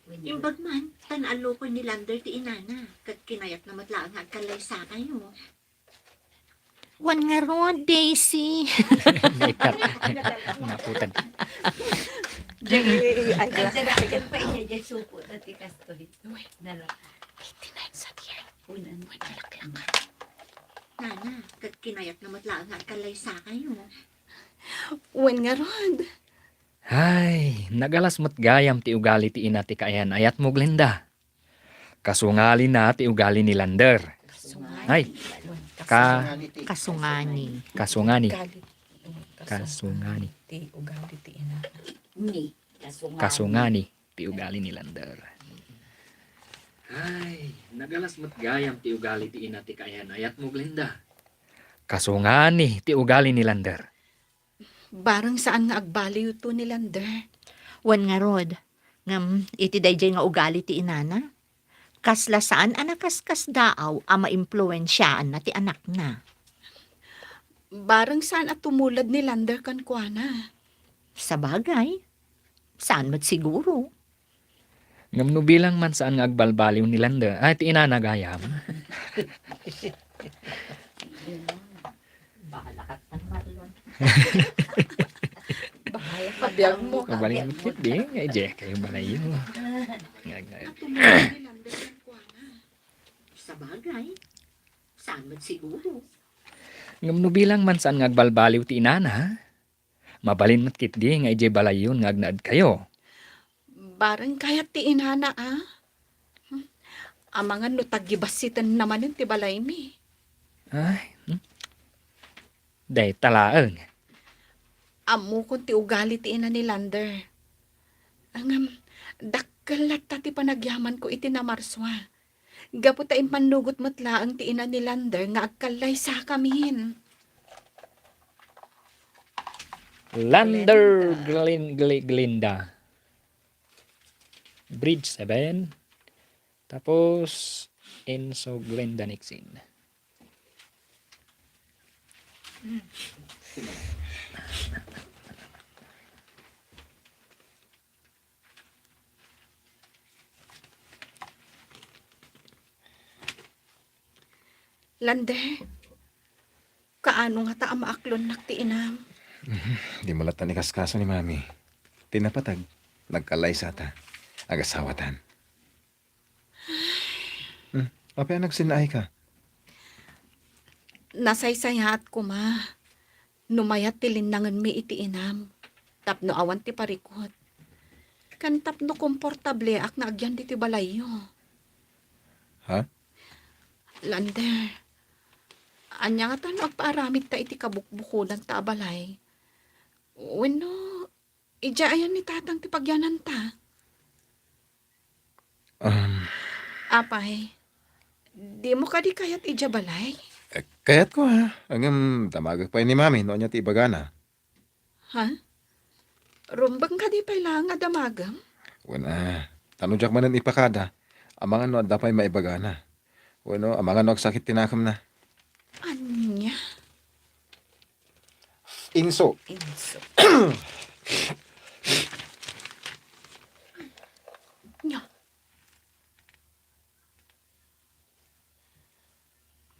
Imbag man, tan allokoy ni Lander ti inana, ket kinayatna met laeng nga agkallaysakayo. Wen ngarud, Daisy. Naputan. Ay, ay, ay, ay, ay, pa iya, diyan suko, dati kastoy. Nala. Eighty-nine sa tiyan. Unan. Wen nalaklak. Nana, ket kinayatna met laeng nga agkallaysakayo. Wen ngarud. Ay, nagalas met gayam ti ugali ti ina ti kaayan-ayatmo, Glenda. Kasungalina ti ugali ni Lander. Ay, ka-, kasungani. Kasungani. Ugali, mm, kasungani. Kasungani. Ti ugali ti ina. Ni, kasungani. Kasungani ti ugali ni Lander. Ay, nagalas met gayam ti ugali ti ina ti kaayan-ayatmo, Glenda. Kasungani ti ugali ni Lander. Bareng saan nga agbaliwto ni Lander. Wen ngarud, ngem iti daydiay nga ugali ti inana, kasla saan a nakaskasdaaw a maimpluensiaanna ti anakna. Bareng saan a tumulad ni Lander kenkuana. Sabagay, saan met siguro. Ngem no bilang man saan nga agbalbaliw ni Lander, ay, ti inana gayam. Bahala ka, Marlon. Bahala ka, biag mo. Mabalin mo, di, nga ije kayo balayo. Nga, nga. Sabagay, saan met siguro. Ngem no bilang man saan nga agbalbaliw ti inana, mabalin met ketdi nga idiay balayon nga agnaed kayo. Bareng kayat ti inana, a? Hmm? Amangan no taggibassitenna manen ti balaymi. Ay, hmm? Dayta laeng. Ammokon ti ugali ti ina ni Lander. Ngem, dakkel latta ti panagyamanko iti namarsua. Gapu ta impannugot met laeng ti ina ni Lander nga agkallaysakamin. Lander Glenda. Glin-, Gli-, Glenda. Bridge seven. Tapos, Enzo Glenda Nixon. Lander, kaano ngata a maaklonnak ti inam? Mhm. Di mo latta inkaskaso ni Mami. Ti napateg, nagkallaysata. Agasawatan. Hmm, apay a nagsinnaay ka? Nasaysayaat koma no mayat ti linnangenmi iti inam tapno awan ti parikut, ken tapno komportableak nga agyan ditoy balayyo. Ha? Lander, ania ngata no agpaaramidta iti kabukbukodanta a balay? Wenno, idiay ayan ni Tatang ti pagyananta? Um. Apay, dimo kadi kayat idiay balay? Eh, kayatko, ha. Ngem damagek pay ni Mami no ania ti ibagana. Ha? Rumbeng kadi pay laeng a damagem? Wen, ah, ta no diak manen ipakada, amangan no adda pay maibagana. Wenno, amangan no agsakit ti nakemna. Ania? Inso. Inso. Nya.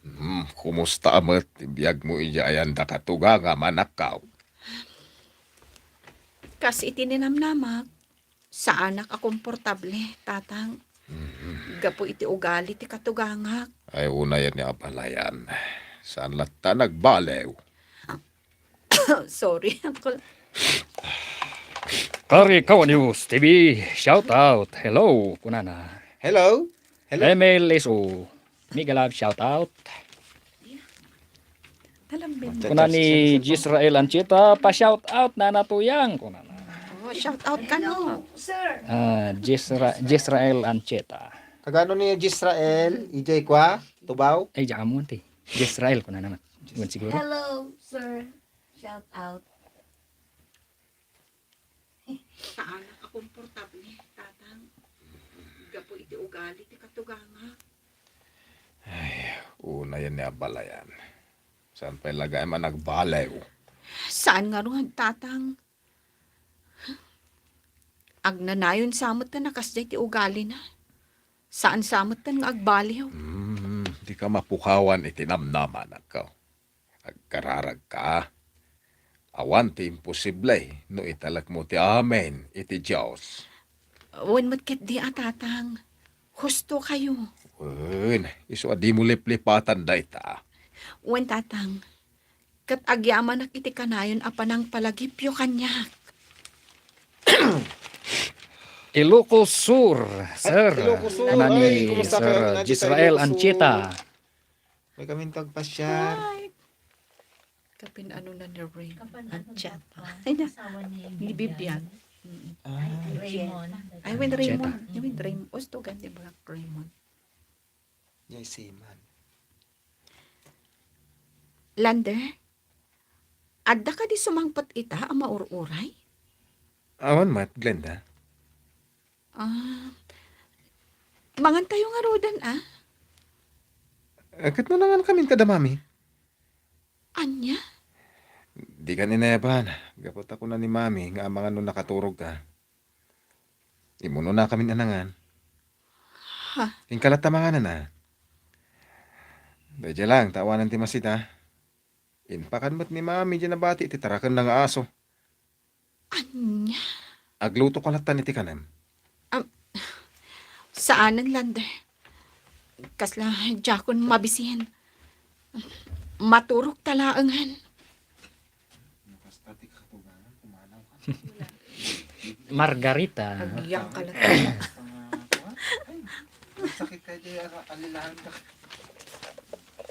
Hmm, kumusta met ti biagmo idiay ayan da katugangam, anakko? Kas iti ninamnamak, saanak a komportable, Tatang. Mhm. Gapu iti ugali ti katugangak. Ay, unayen nga abalayan. Saan latta nagbaliw? Sorry, Uncle. Kari Kawa News T V, shout out. Hello, kunana. Hello? Hello? Emil Isu. Mega love, shout out. Talambin. Kuna ni Jisrael Ancheta, pa-shout out na natuyang, kunana. Oh, shout out kano. Ah, Jisra-, Jisrael Ancheta. Kagano ni Jisrael? Ijay kwa? Tubaw? Ay, diyan mo, ante. Jisrael, kunana. Wen siguro. Hello, sir. Shout out. Saan a komportable, Tatang. Gapu iti ugali ti katugangak. Ay, unayen nga abalayan. Saan pay laeng a nagbaliw? Saan ngarud, Tatang? Agnanayon sa met a kasdiay ti ugalina. Saan sa met nga agbaliw. Hmm, dika mapukawan iti namnama, anakko. Agkararagka. Awan ti imposible no italekmo ti amin iti Dios. Wen met ketdi a, Tatang. Husto kayo. Wen, isu a dimo liplipatan dayta. Wen, Tatang. Ket agyamanak iti kanayon a panangpalagipyo kaniak. Ilocos Sur, sir. Ilocos Sur. Kuna ni Ay, kumusta ka? Sir Nandito sa Jisrael Ilocos Sur. Ancheta. May kaming tagpasyar. Hi. Kapin ano na ni Ray? Kapan ano Ancheta. Ba? Ay, na. Asawa ni Ni Bibian. Bibian. Mm. Ah. Ay, Raymond. Ay, when Ancheta. Raymond. When Raymond. Ustugan ni Black Raymond. Yay, seaman. Lander, adda kadi sumangpet ita a maur-uray? Awan met, Glenda. Ah, mangantayo ngaruden, ah? Eh, ket no nangan kamin kada Mami? Ania? Dikan inayaban, gapu ta kuna ni Mami nga amangan no nakaturogka. Immunonakamin a nangan. Ha? Inka latta mangan, a? Daydiay lang, ta awanen ti masita. Inpakan met ni Mami diay nabati ti tarakenna nga aso. Ania? Aglutoka lattan iti kanem. Am, saanen, Lander. Kasla diakon mabisin. Maturogta laengen. Margarita. Agyak ka lang. Ay, sakit kayo di alilahan ka.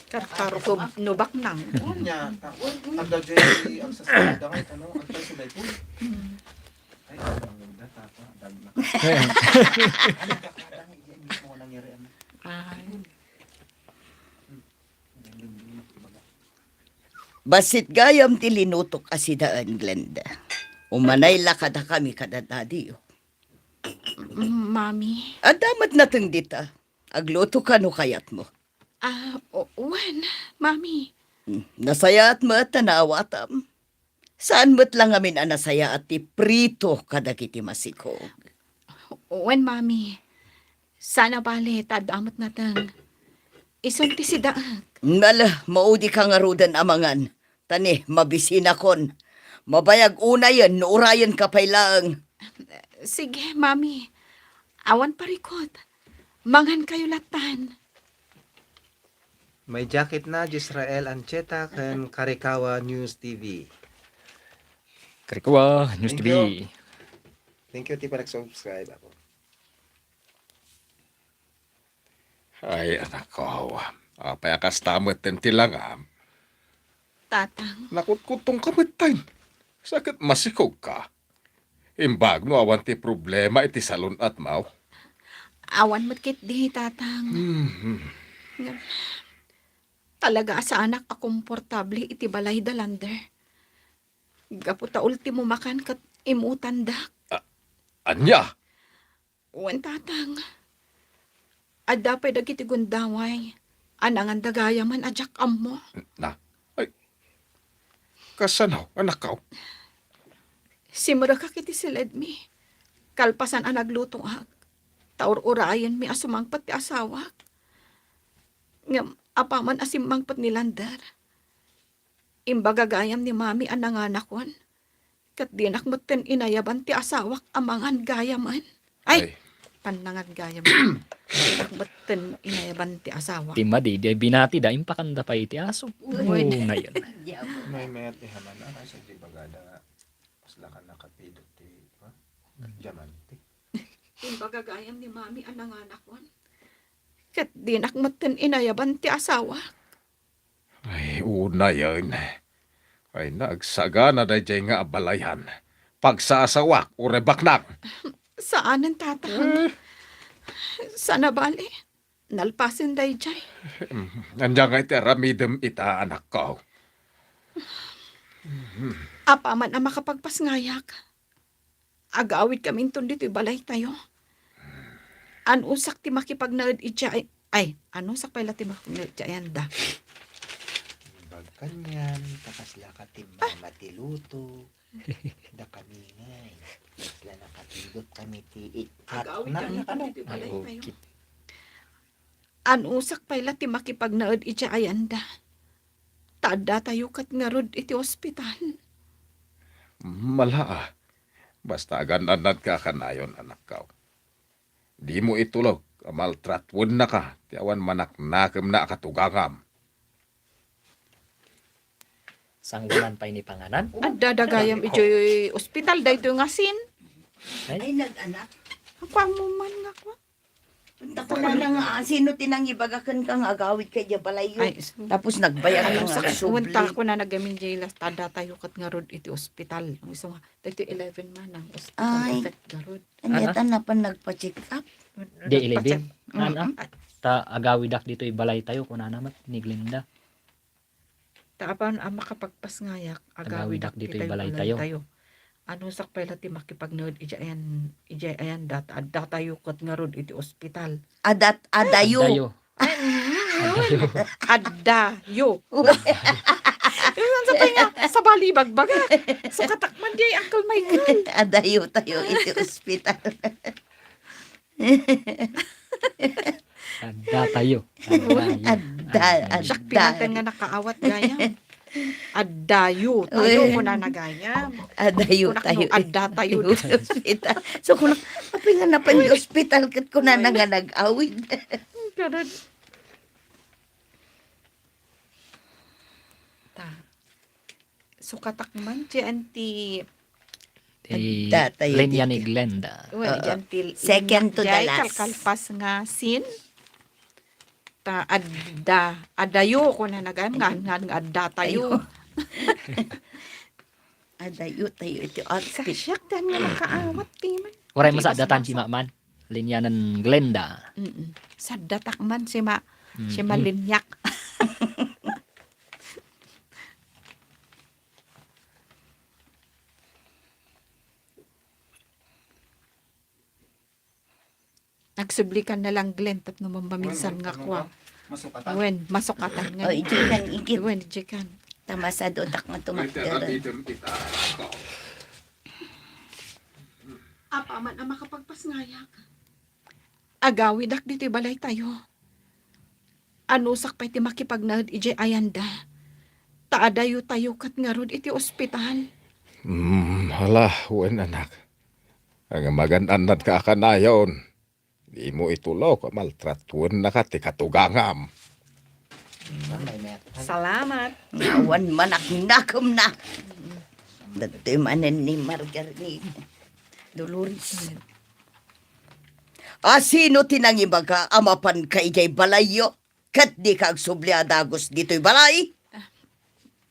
Karkaro ko no baknang. Unya, tapos, ang dadyo yung ang sasakit da ngayon, ano, ang tayo sila ito. Ay, ang ganda, tata, ang dami na. Ano ka, kadang, iya, mismo nangyari, ano? Ay. Bassit gayam ti linutok a sidaen, Glenda. Umanay la kadakami kada daddy. Mm, Mami. Adda met nateng dita. Agluto ka no kayatmo. Ah, o-, wen, Mami. Hmm, nasayaat met ta naawatam. Saan met la ngamin a nasayaat ti prito kadagiti masikog? Wen, Mami. Saan a bale, ta adda met nateng. Isun ti sidaek. Nala, maudi ka ngaruden a mangan. Ta ni, mabisinakon. Mabayag unayen no urayen ka pay laeng. Sige, Mami. Awan parikut. Mangan kayo lattan. May jacket na Jezreel Ancheta ken Karikawa News T V. Karikawa News Thank T V. you. Thank you ti panag-subscribe ako. Ay, anak ko. Apay a kasta met ti langam? Tatang. Nakutkuttong ka met tayo. Sakit masikog ka. Imbag no awan ti problema iti salun-atmo. Awan met ketdi, Tatang. Mhm. Ngem, talaga a saanak a komportable iti balay da Lander. Gapu ta ultimo makan ket imutandak. A-, ania? Wen, Tatang. Adda pay dagiti gundaway a nanganda gayamen a diak ammo. Na? Ay, kasano, anakko? Simrekak iti siledmi. Kalpasan a naglutoak, ta ur-urayenmi a sumangpet ti asawak. Ngem apaman a simmangpet ni Lander, imbaga gayam ni Mami a nanganakon. Ket dinak metten inayaban ti asawak a mangan gayamen. Ay, Ay. Pannangan gayamen. Dinak metten inayaban ti asawak. Ti madi, di binati da, impakanda pay iti aso. Uy. Oo, na yun. Diabo. May mayat ni Haman, ah, kasi di bagada nga, mas lakan nakapidot ti, ha? Diamante. Imbaga gayam ni Mami a nanganakon. Ket dinak metten inayaban ti asawak. Ay, unayen. Ay, nagsagana daydiay nga abalayan. Pagsasawak, uray baknang. Saanen, Tatang. Eh. Sana bali, nalpasen daydiay. Ania nga iti aramidem ita, anakko? Apaman a makapagpasngayak, agawidkami inton ditoy balaytayo. Anusak ti makipagnaed idiay, ay, anusak pay la ti makipagnaed idiay ayanda. Bagkanyan, ta kasla ka ti mama ti luto. Dakami ngay. Kasla nakatindot kami ti i-, agawidkami inton ditoy balaytayo. Okay. Anusak pay la ti makipagnaed idiay ayanda. Ta addatayo ket ngarud iti ospital. Mala, ah. Basta agan-annadka a kanayon, anakko. Dimo itulok a maltratuennaka ti awan manaknakemna a katugangam. Sangwanan pay ni panganan? Adda dagayam idiay ospital, daytoy nga sin. Ay. Ay, nag-anak. Ako, amo man nga ko. Kunana nga, ah, sino ti nangibaga kenka nga agawidka idiay balayyo? Ay, so, tapos nagbayag ka nga agsubli. Kunana gamin jay las, ta addatayo ket ngarud iti ospital. Ang isu nga, dagiti eleven man ang ospital. Ay. Ket ngarud. Ania ta napan nagpa-check up? Di, eleven. Mm. Ana? Ta agawidak ditoy balaytayo, kunana met ni Glenda. Ta apan a makapagpasngayak, agawidak ditoy balaytayo. Anusak pay la ti makipagnaed idiay ayan, idiay ayanda, ta addatayo ket ngarud iti ospital. Adat-, adayo. Adayo. Ay, mm, yun. Addayo. Yun, sa tayo nga, sabali bagbaga. Sukatak man di, Uncle Michael. Adayo tayo iti ospital. Addatayo. Addayo. Adda, adda. Siak pinantan nga nakaawat gayam. Addayo tayo, kunana gayam. Adayo tayo. Addatayo. Ospital. So, kunak, apay nga napan di ospital ket kunana nga nag-awid. Ganun. Ta. Sukatak man ti anti Ti linya ni Glenda. Well, oo. Diyan ti second to the last. Kalkalpas nga sin. Ta adda, adayo, kunana gayam, nga, nga, nga adda tayo. Adayo tayo iti outfit. Sa siak, dan nga nakaawat, ti man. Uray mo sa addatan, di maman. Linyanan Glenda. Mm-mm. Saddatak man si ma-, si malinyak. Nagsublikan na lang, Glenn, tapno mamaminsan nga kua. Masukatan. Wen, masukatan nga. O, idikan, igit. Wen, idikan. Tamasad utak nga tumakder. Apaman a makapagpasngayak. Agawidak ditoy balaytayo. Anusak pay ti makipagnaed idiay ayanda. Ta adayo tayo ket ngarud iti ospital. Mm, hala, wen, anak. Ang magan-annad ka a kanayon. Dimo itulok a maltratuennaka ti katugangam. Salamat. Awan manaknakemna. Datoy manen ni Margarita. Dolores. A, sino ti nangibaga a mapanka idiay balayyo? Ket dika agsubli a dagus ditoy balay?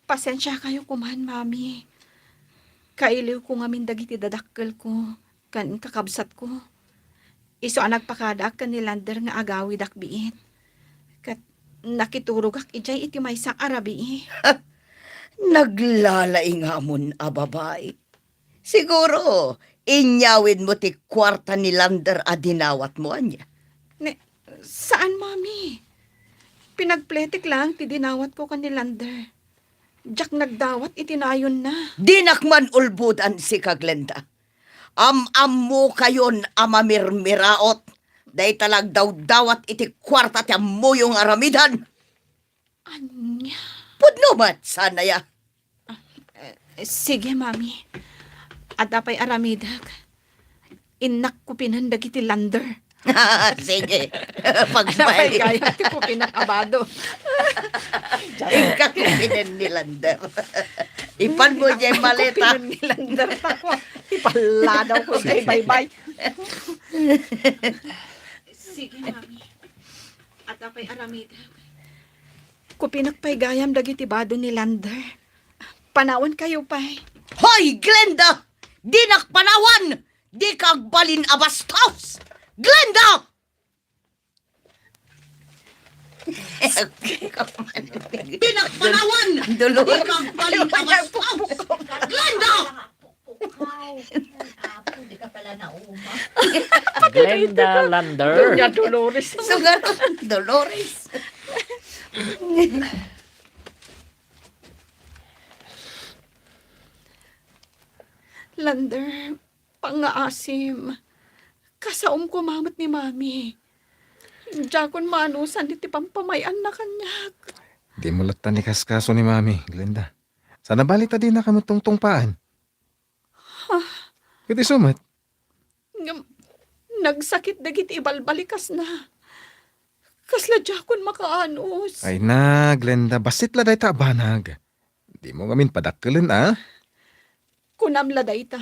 Pasiensiakayo koman, Mami. Kailiwko ngamin dagiti dadakkelko ken kakabsatko. Isu a nagpakadaak ken ni Lander nga agawidak biit. Ket nakiturogak idiay iti maysa a rabii. Naglalaingamon a babai. Siguro, inyawidmo ti kuarta ni Lander a dinawatmo, ania? Ne, saan, Mami. Pinagpletek laeng ti dinawatko ken ni Lander. Diak nagdawat iti nayonna. Dinak man ulbodan, sika, Glenda. Am-ammokayon a mamirmiraot. Dayta la agdawdawat iti kuarta ti ammoyo nga aramiden. Ania? Pudno met, saan aya? Ah, eh, sige, Mami. Adda pay aramidek. Innak kupinen dagiti Lander. Sige. Adda pay gayam ti kupinak a bado. Inka kupinen ni Lander. Ipanmo diay maleta. Kupinen ni Lander. Ipalladawko diay baybay. Sige, Mami. Adda pay aramidek. Kupinak pay gayam dagiti bado ni Lander. Panawankayo pay. Hoy, Glenda! Dinak panawan! Dika agbalin a bastos! Glenda! Dinak panawan! Dolores. Dika agbalin a bastos! Glenda! Apo, di ka pala nauma. Glenda Lander. Doña Dolores. Sugar Dolores. Lander, pangngaasim. Kasaom koma met ni Mami. Diakon maanusan iti pampamay-anna kaniak. Dimo latta ni kaskaso ni Mami, Glenda. Saan a bali ta dinaka met tungtungpaan. Ha? Ket isu met? Ngem, nagsakit dagiti ibalbalikasna. Kasla diakon makaanus. Ay na, Glenda, bassit la dayta a banag. Dimo ngamin padakkelen, a? Kunam la dayta.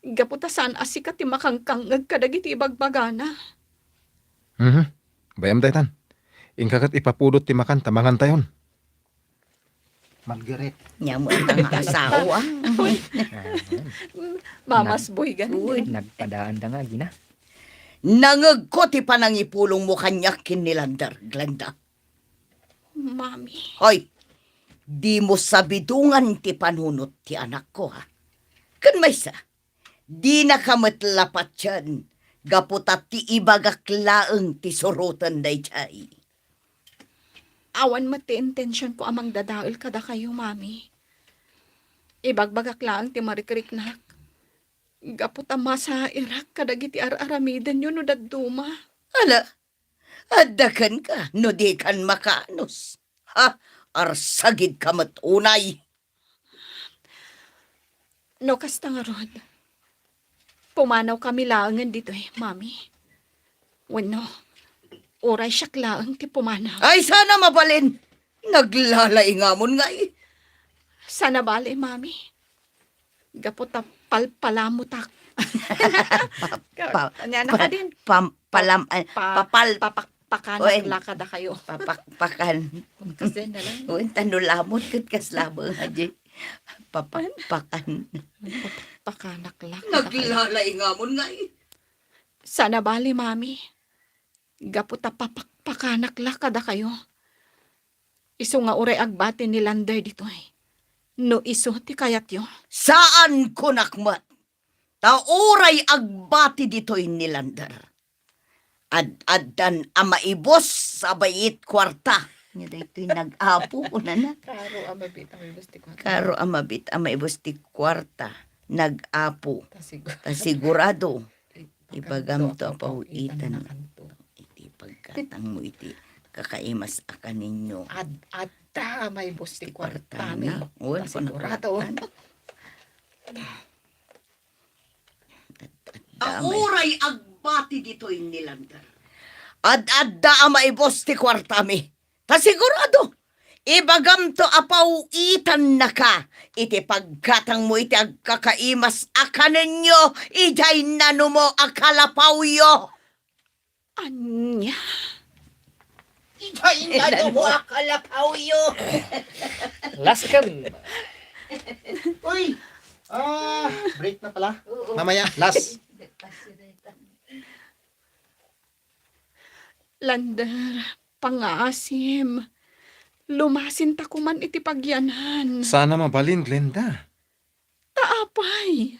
Gapu ta saan a sika ti makangkangngeg kadagiti ibagbagana. Mhm. Bayam daytan. Inka ket ipapudot ti makan ta mangantayon. Margaret. Nia met nga asawa. Uy. Ah, Mamas Boy, gani. Uy. Nagpadaanda nga agina. Nangegko ti panangipulongmo kaniak ken ni Lander, Glenda. Mami. Hoy, dimo sabidongan ti panunot ti anakko, ha? Ken maysa, dinaka met la patien gapu ta ti ibagak laeng ti suroten daydiay. Awan met ti intensionko a mangdadael kadakayo, Mami. Ibagbagak laeng ti marikriknak. Gapu ta masairak kadagiti ar-aramidenyo no dadduma. Ala, adda kenka no dikan makaanus. Ha? Arsagidka met unay. No kasta ngarud, pumanawkami laengen ditoy, Mami. Wenno, uray siak laeng ti pumanaw. Ay, saan a mabalin! Naglalaingamon ngay. Saan a bale, Mami. Gapu ta palpalamotak. Pa-, pa-, ania na kadin? Pam-, palam-, ay, pa-, papal-, papakpakanak la kadakayo. Papakpakan. Kasi na lang. Uy, tano lamot ket kas labang, aji. Papakpakan. Papakpakanak la kadakayo. Naglalaingamon ngay. Saan a bale, Mami. Gapu ta papakpakanak la kadakayo. Isu nga uray agbati ni Lander ditoy. No isu ti kayatyo. Saan kunak met. Ta uray agbati ditoy ni Lander. Ad-addan a maibus a bait kuarta. Nia daytoy nag-apo, kunana. Karo a mabit a maibus ti kuarta. Karo a mabit a maibus ti kuarta. Nag-apo. Ta sigurado. Ta sigurado. Ibagamto a pawitan iti pagkatangmo iti kakaimas a kaninyo. Ad-, adda a maibus ti kuartami. Wen, ta sigurado. Ad-adda a mai-, uray agbati ditoy ni Lander. Ad-adda a maibus ti kuartami. Ta sigurado, ibagamto a paw-itannaka iti paggatangmo iti agkakaimas a kanenyo idiay nanumo a kalapawyo. Ania? Idiay nanumo a kalapawyo. Lasken. Uy! Ah, break na pala. Oo. Mamaya, last. Lander, pangngaasim. Lumasinta koman iti pagyanan. Saan a mabalin, Glenda. Ta apay?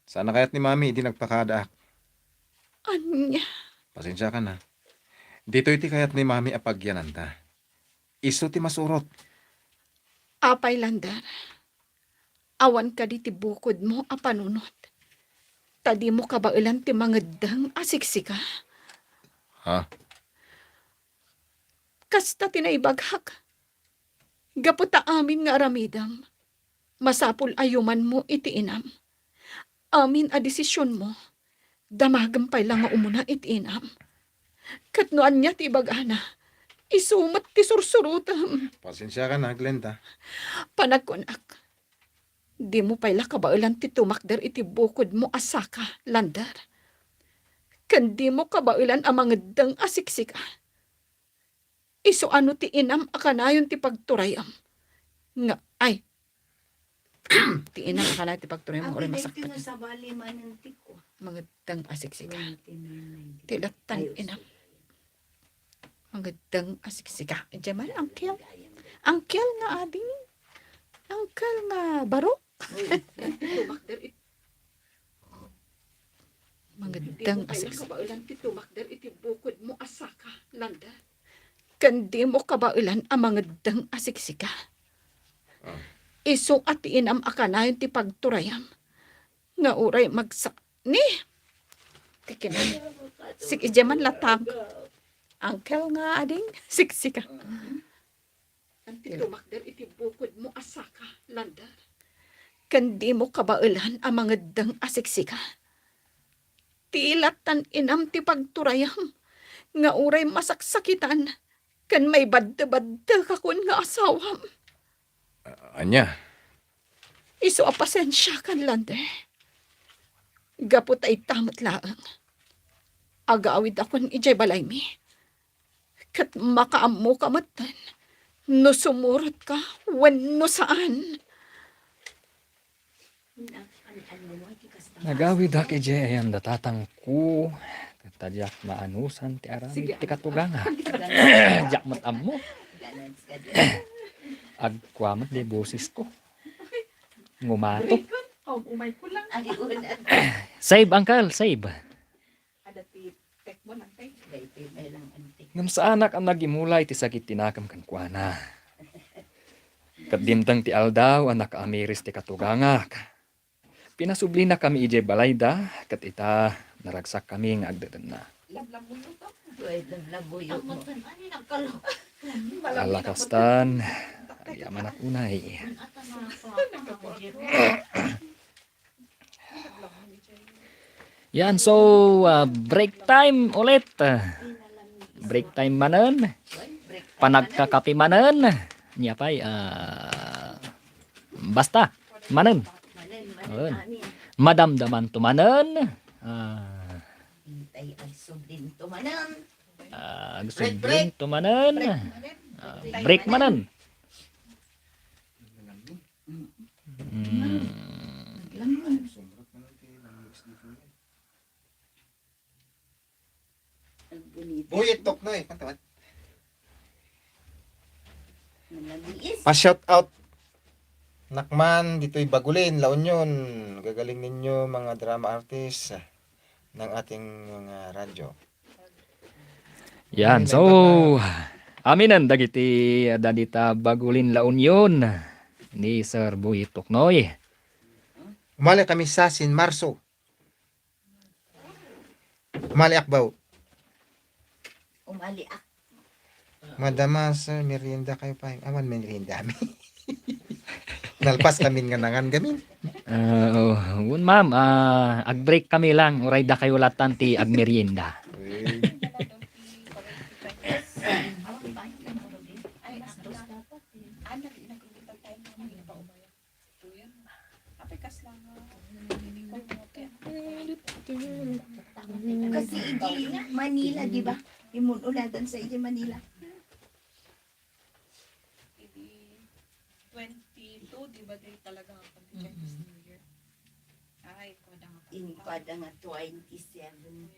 Saan a kayat ni Mami idi nagpakadaak? Ania? Pasensiakan a. Ditoy ti kayat ni Mami a pagyananta. Isu ti masurot. Apay, Lander, awan kadi ti bukodmo a panunot, ta dimo kabaelan ti mangeddeng a siksika? Ha? Kasta ti naibagak. Gapu ta amin nga aramidem, masapul a yumanmo iti inam. Amin a desisionmo, damagem pay la nga umuna iti inam. Ket no ania ti ibagana, isu met ti sursurotem. Pasensiakan a, Glenda. Panagkunak, dimo pay la kabaelan ti tumakder iti bukodmo a saka, Lander. Ken dimo kabaelan a mangeddeng a siksika. Isu a no ti inam a kanayon ti pagturayem. Nga, ay. Ti inam a kanayon ti pagturayem, uray masakit. Sabali manen ti ko. Mangeddeng a siksika. Ti lattan inam. Mangeddeng a siksika. Diay man, uncle. Uncle nga adi. Uncle nga barok. Mangeddeng a siksika. Kabaelan ti tumakder iti bukodmo a saka, Lander. Ken dimo kabaelan a mangeddeng a siksika. Ah. Isu a ti inam a kanayon ti pagturayam. Nga uray magsak-, ni? Ti kinam-, sik-, idiay man latag. Uncle nga ading siksika. Ania ti tumakder iti bukodmo a saka, Lander? Ken dimo kabaelan a mangeddeng a siksika. Ti lattan inam ti pagturayam, nga uray masaksakitan, ken maibaddebadde kakon nga asawam. A-, ania? Isu a pasensiakan, Lander. Gapu ta ita met laeng, agawidakon idiay balaymi. Ket makaammoka metten no sumurotka wenno saan. Nagawidak idiay ayan da tatangko, ket ta diak maanusan ti aramid ti katugangak. Diak met ammo. Agkua met di bosesko. Ngumato. Save, uncle, save. Ada ti tekmo lang, tay. Daytoy pay lang, ante. Ngem saanak a nagimula iti sakit ti nakem kenkuana. Ket dimteng ti aldaw a nakaamiris ti katugangak. Pinasublinakami idiay balayda, ket ita, naragsakkami nga agdedenna. Lablabuyot, oh. Ay, lablabuyot mo. Ala kastan, agyamanak unay. Yan, so, ah, break time ulit. Ah, break time manen. Panagkakape manen. Ania pay, ah, basta, manen. Manen, manen, amin. Madamdamanto manen. Ah. Intay agsublinto manen. Ah, agsublinto manen. Ah, break manen. Mm. Buyet Tuknoy, kanta man. Pa-shout out nakman ditoy Bagulin, La Union. Gagaling ninyo, mga drama artist ng ating mga radyo. Yan, so, aminen dagiti, ah, dagita Bagulin La Union ni Sir Buyet Tuknoy. Umali kami sa Sin Marso. Umaliak baw. Umaliak. Madama, sir, merienda kayo pa. Awan merienda mi. Nalpas kami nga nangan gamin. Ah, oh, un, ma'am, ah, ag-break kami lang. Uray da kayo latan ti agmerienda. Eh. Manila, di ba? Immun-unadan sa idiay Manila. Idi twenty-two, di ba, di talaga ang Chinese New Year? Ay, kuwada nga. In kuwada nga twenty-seven.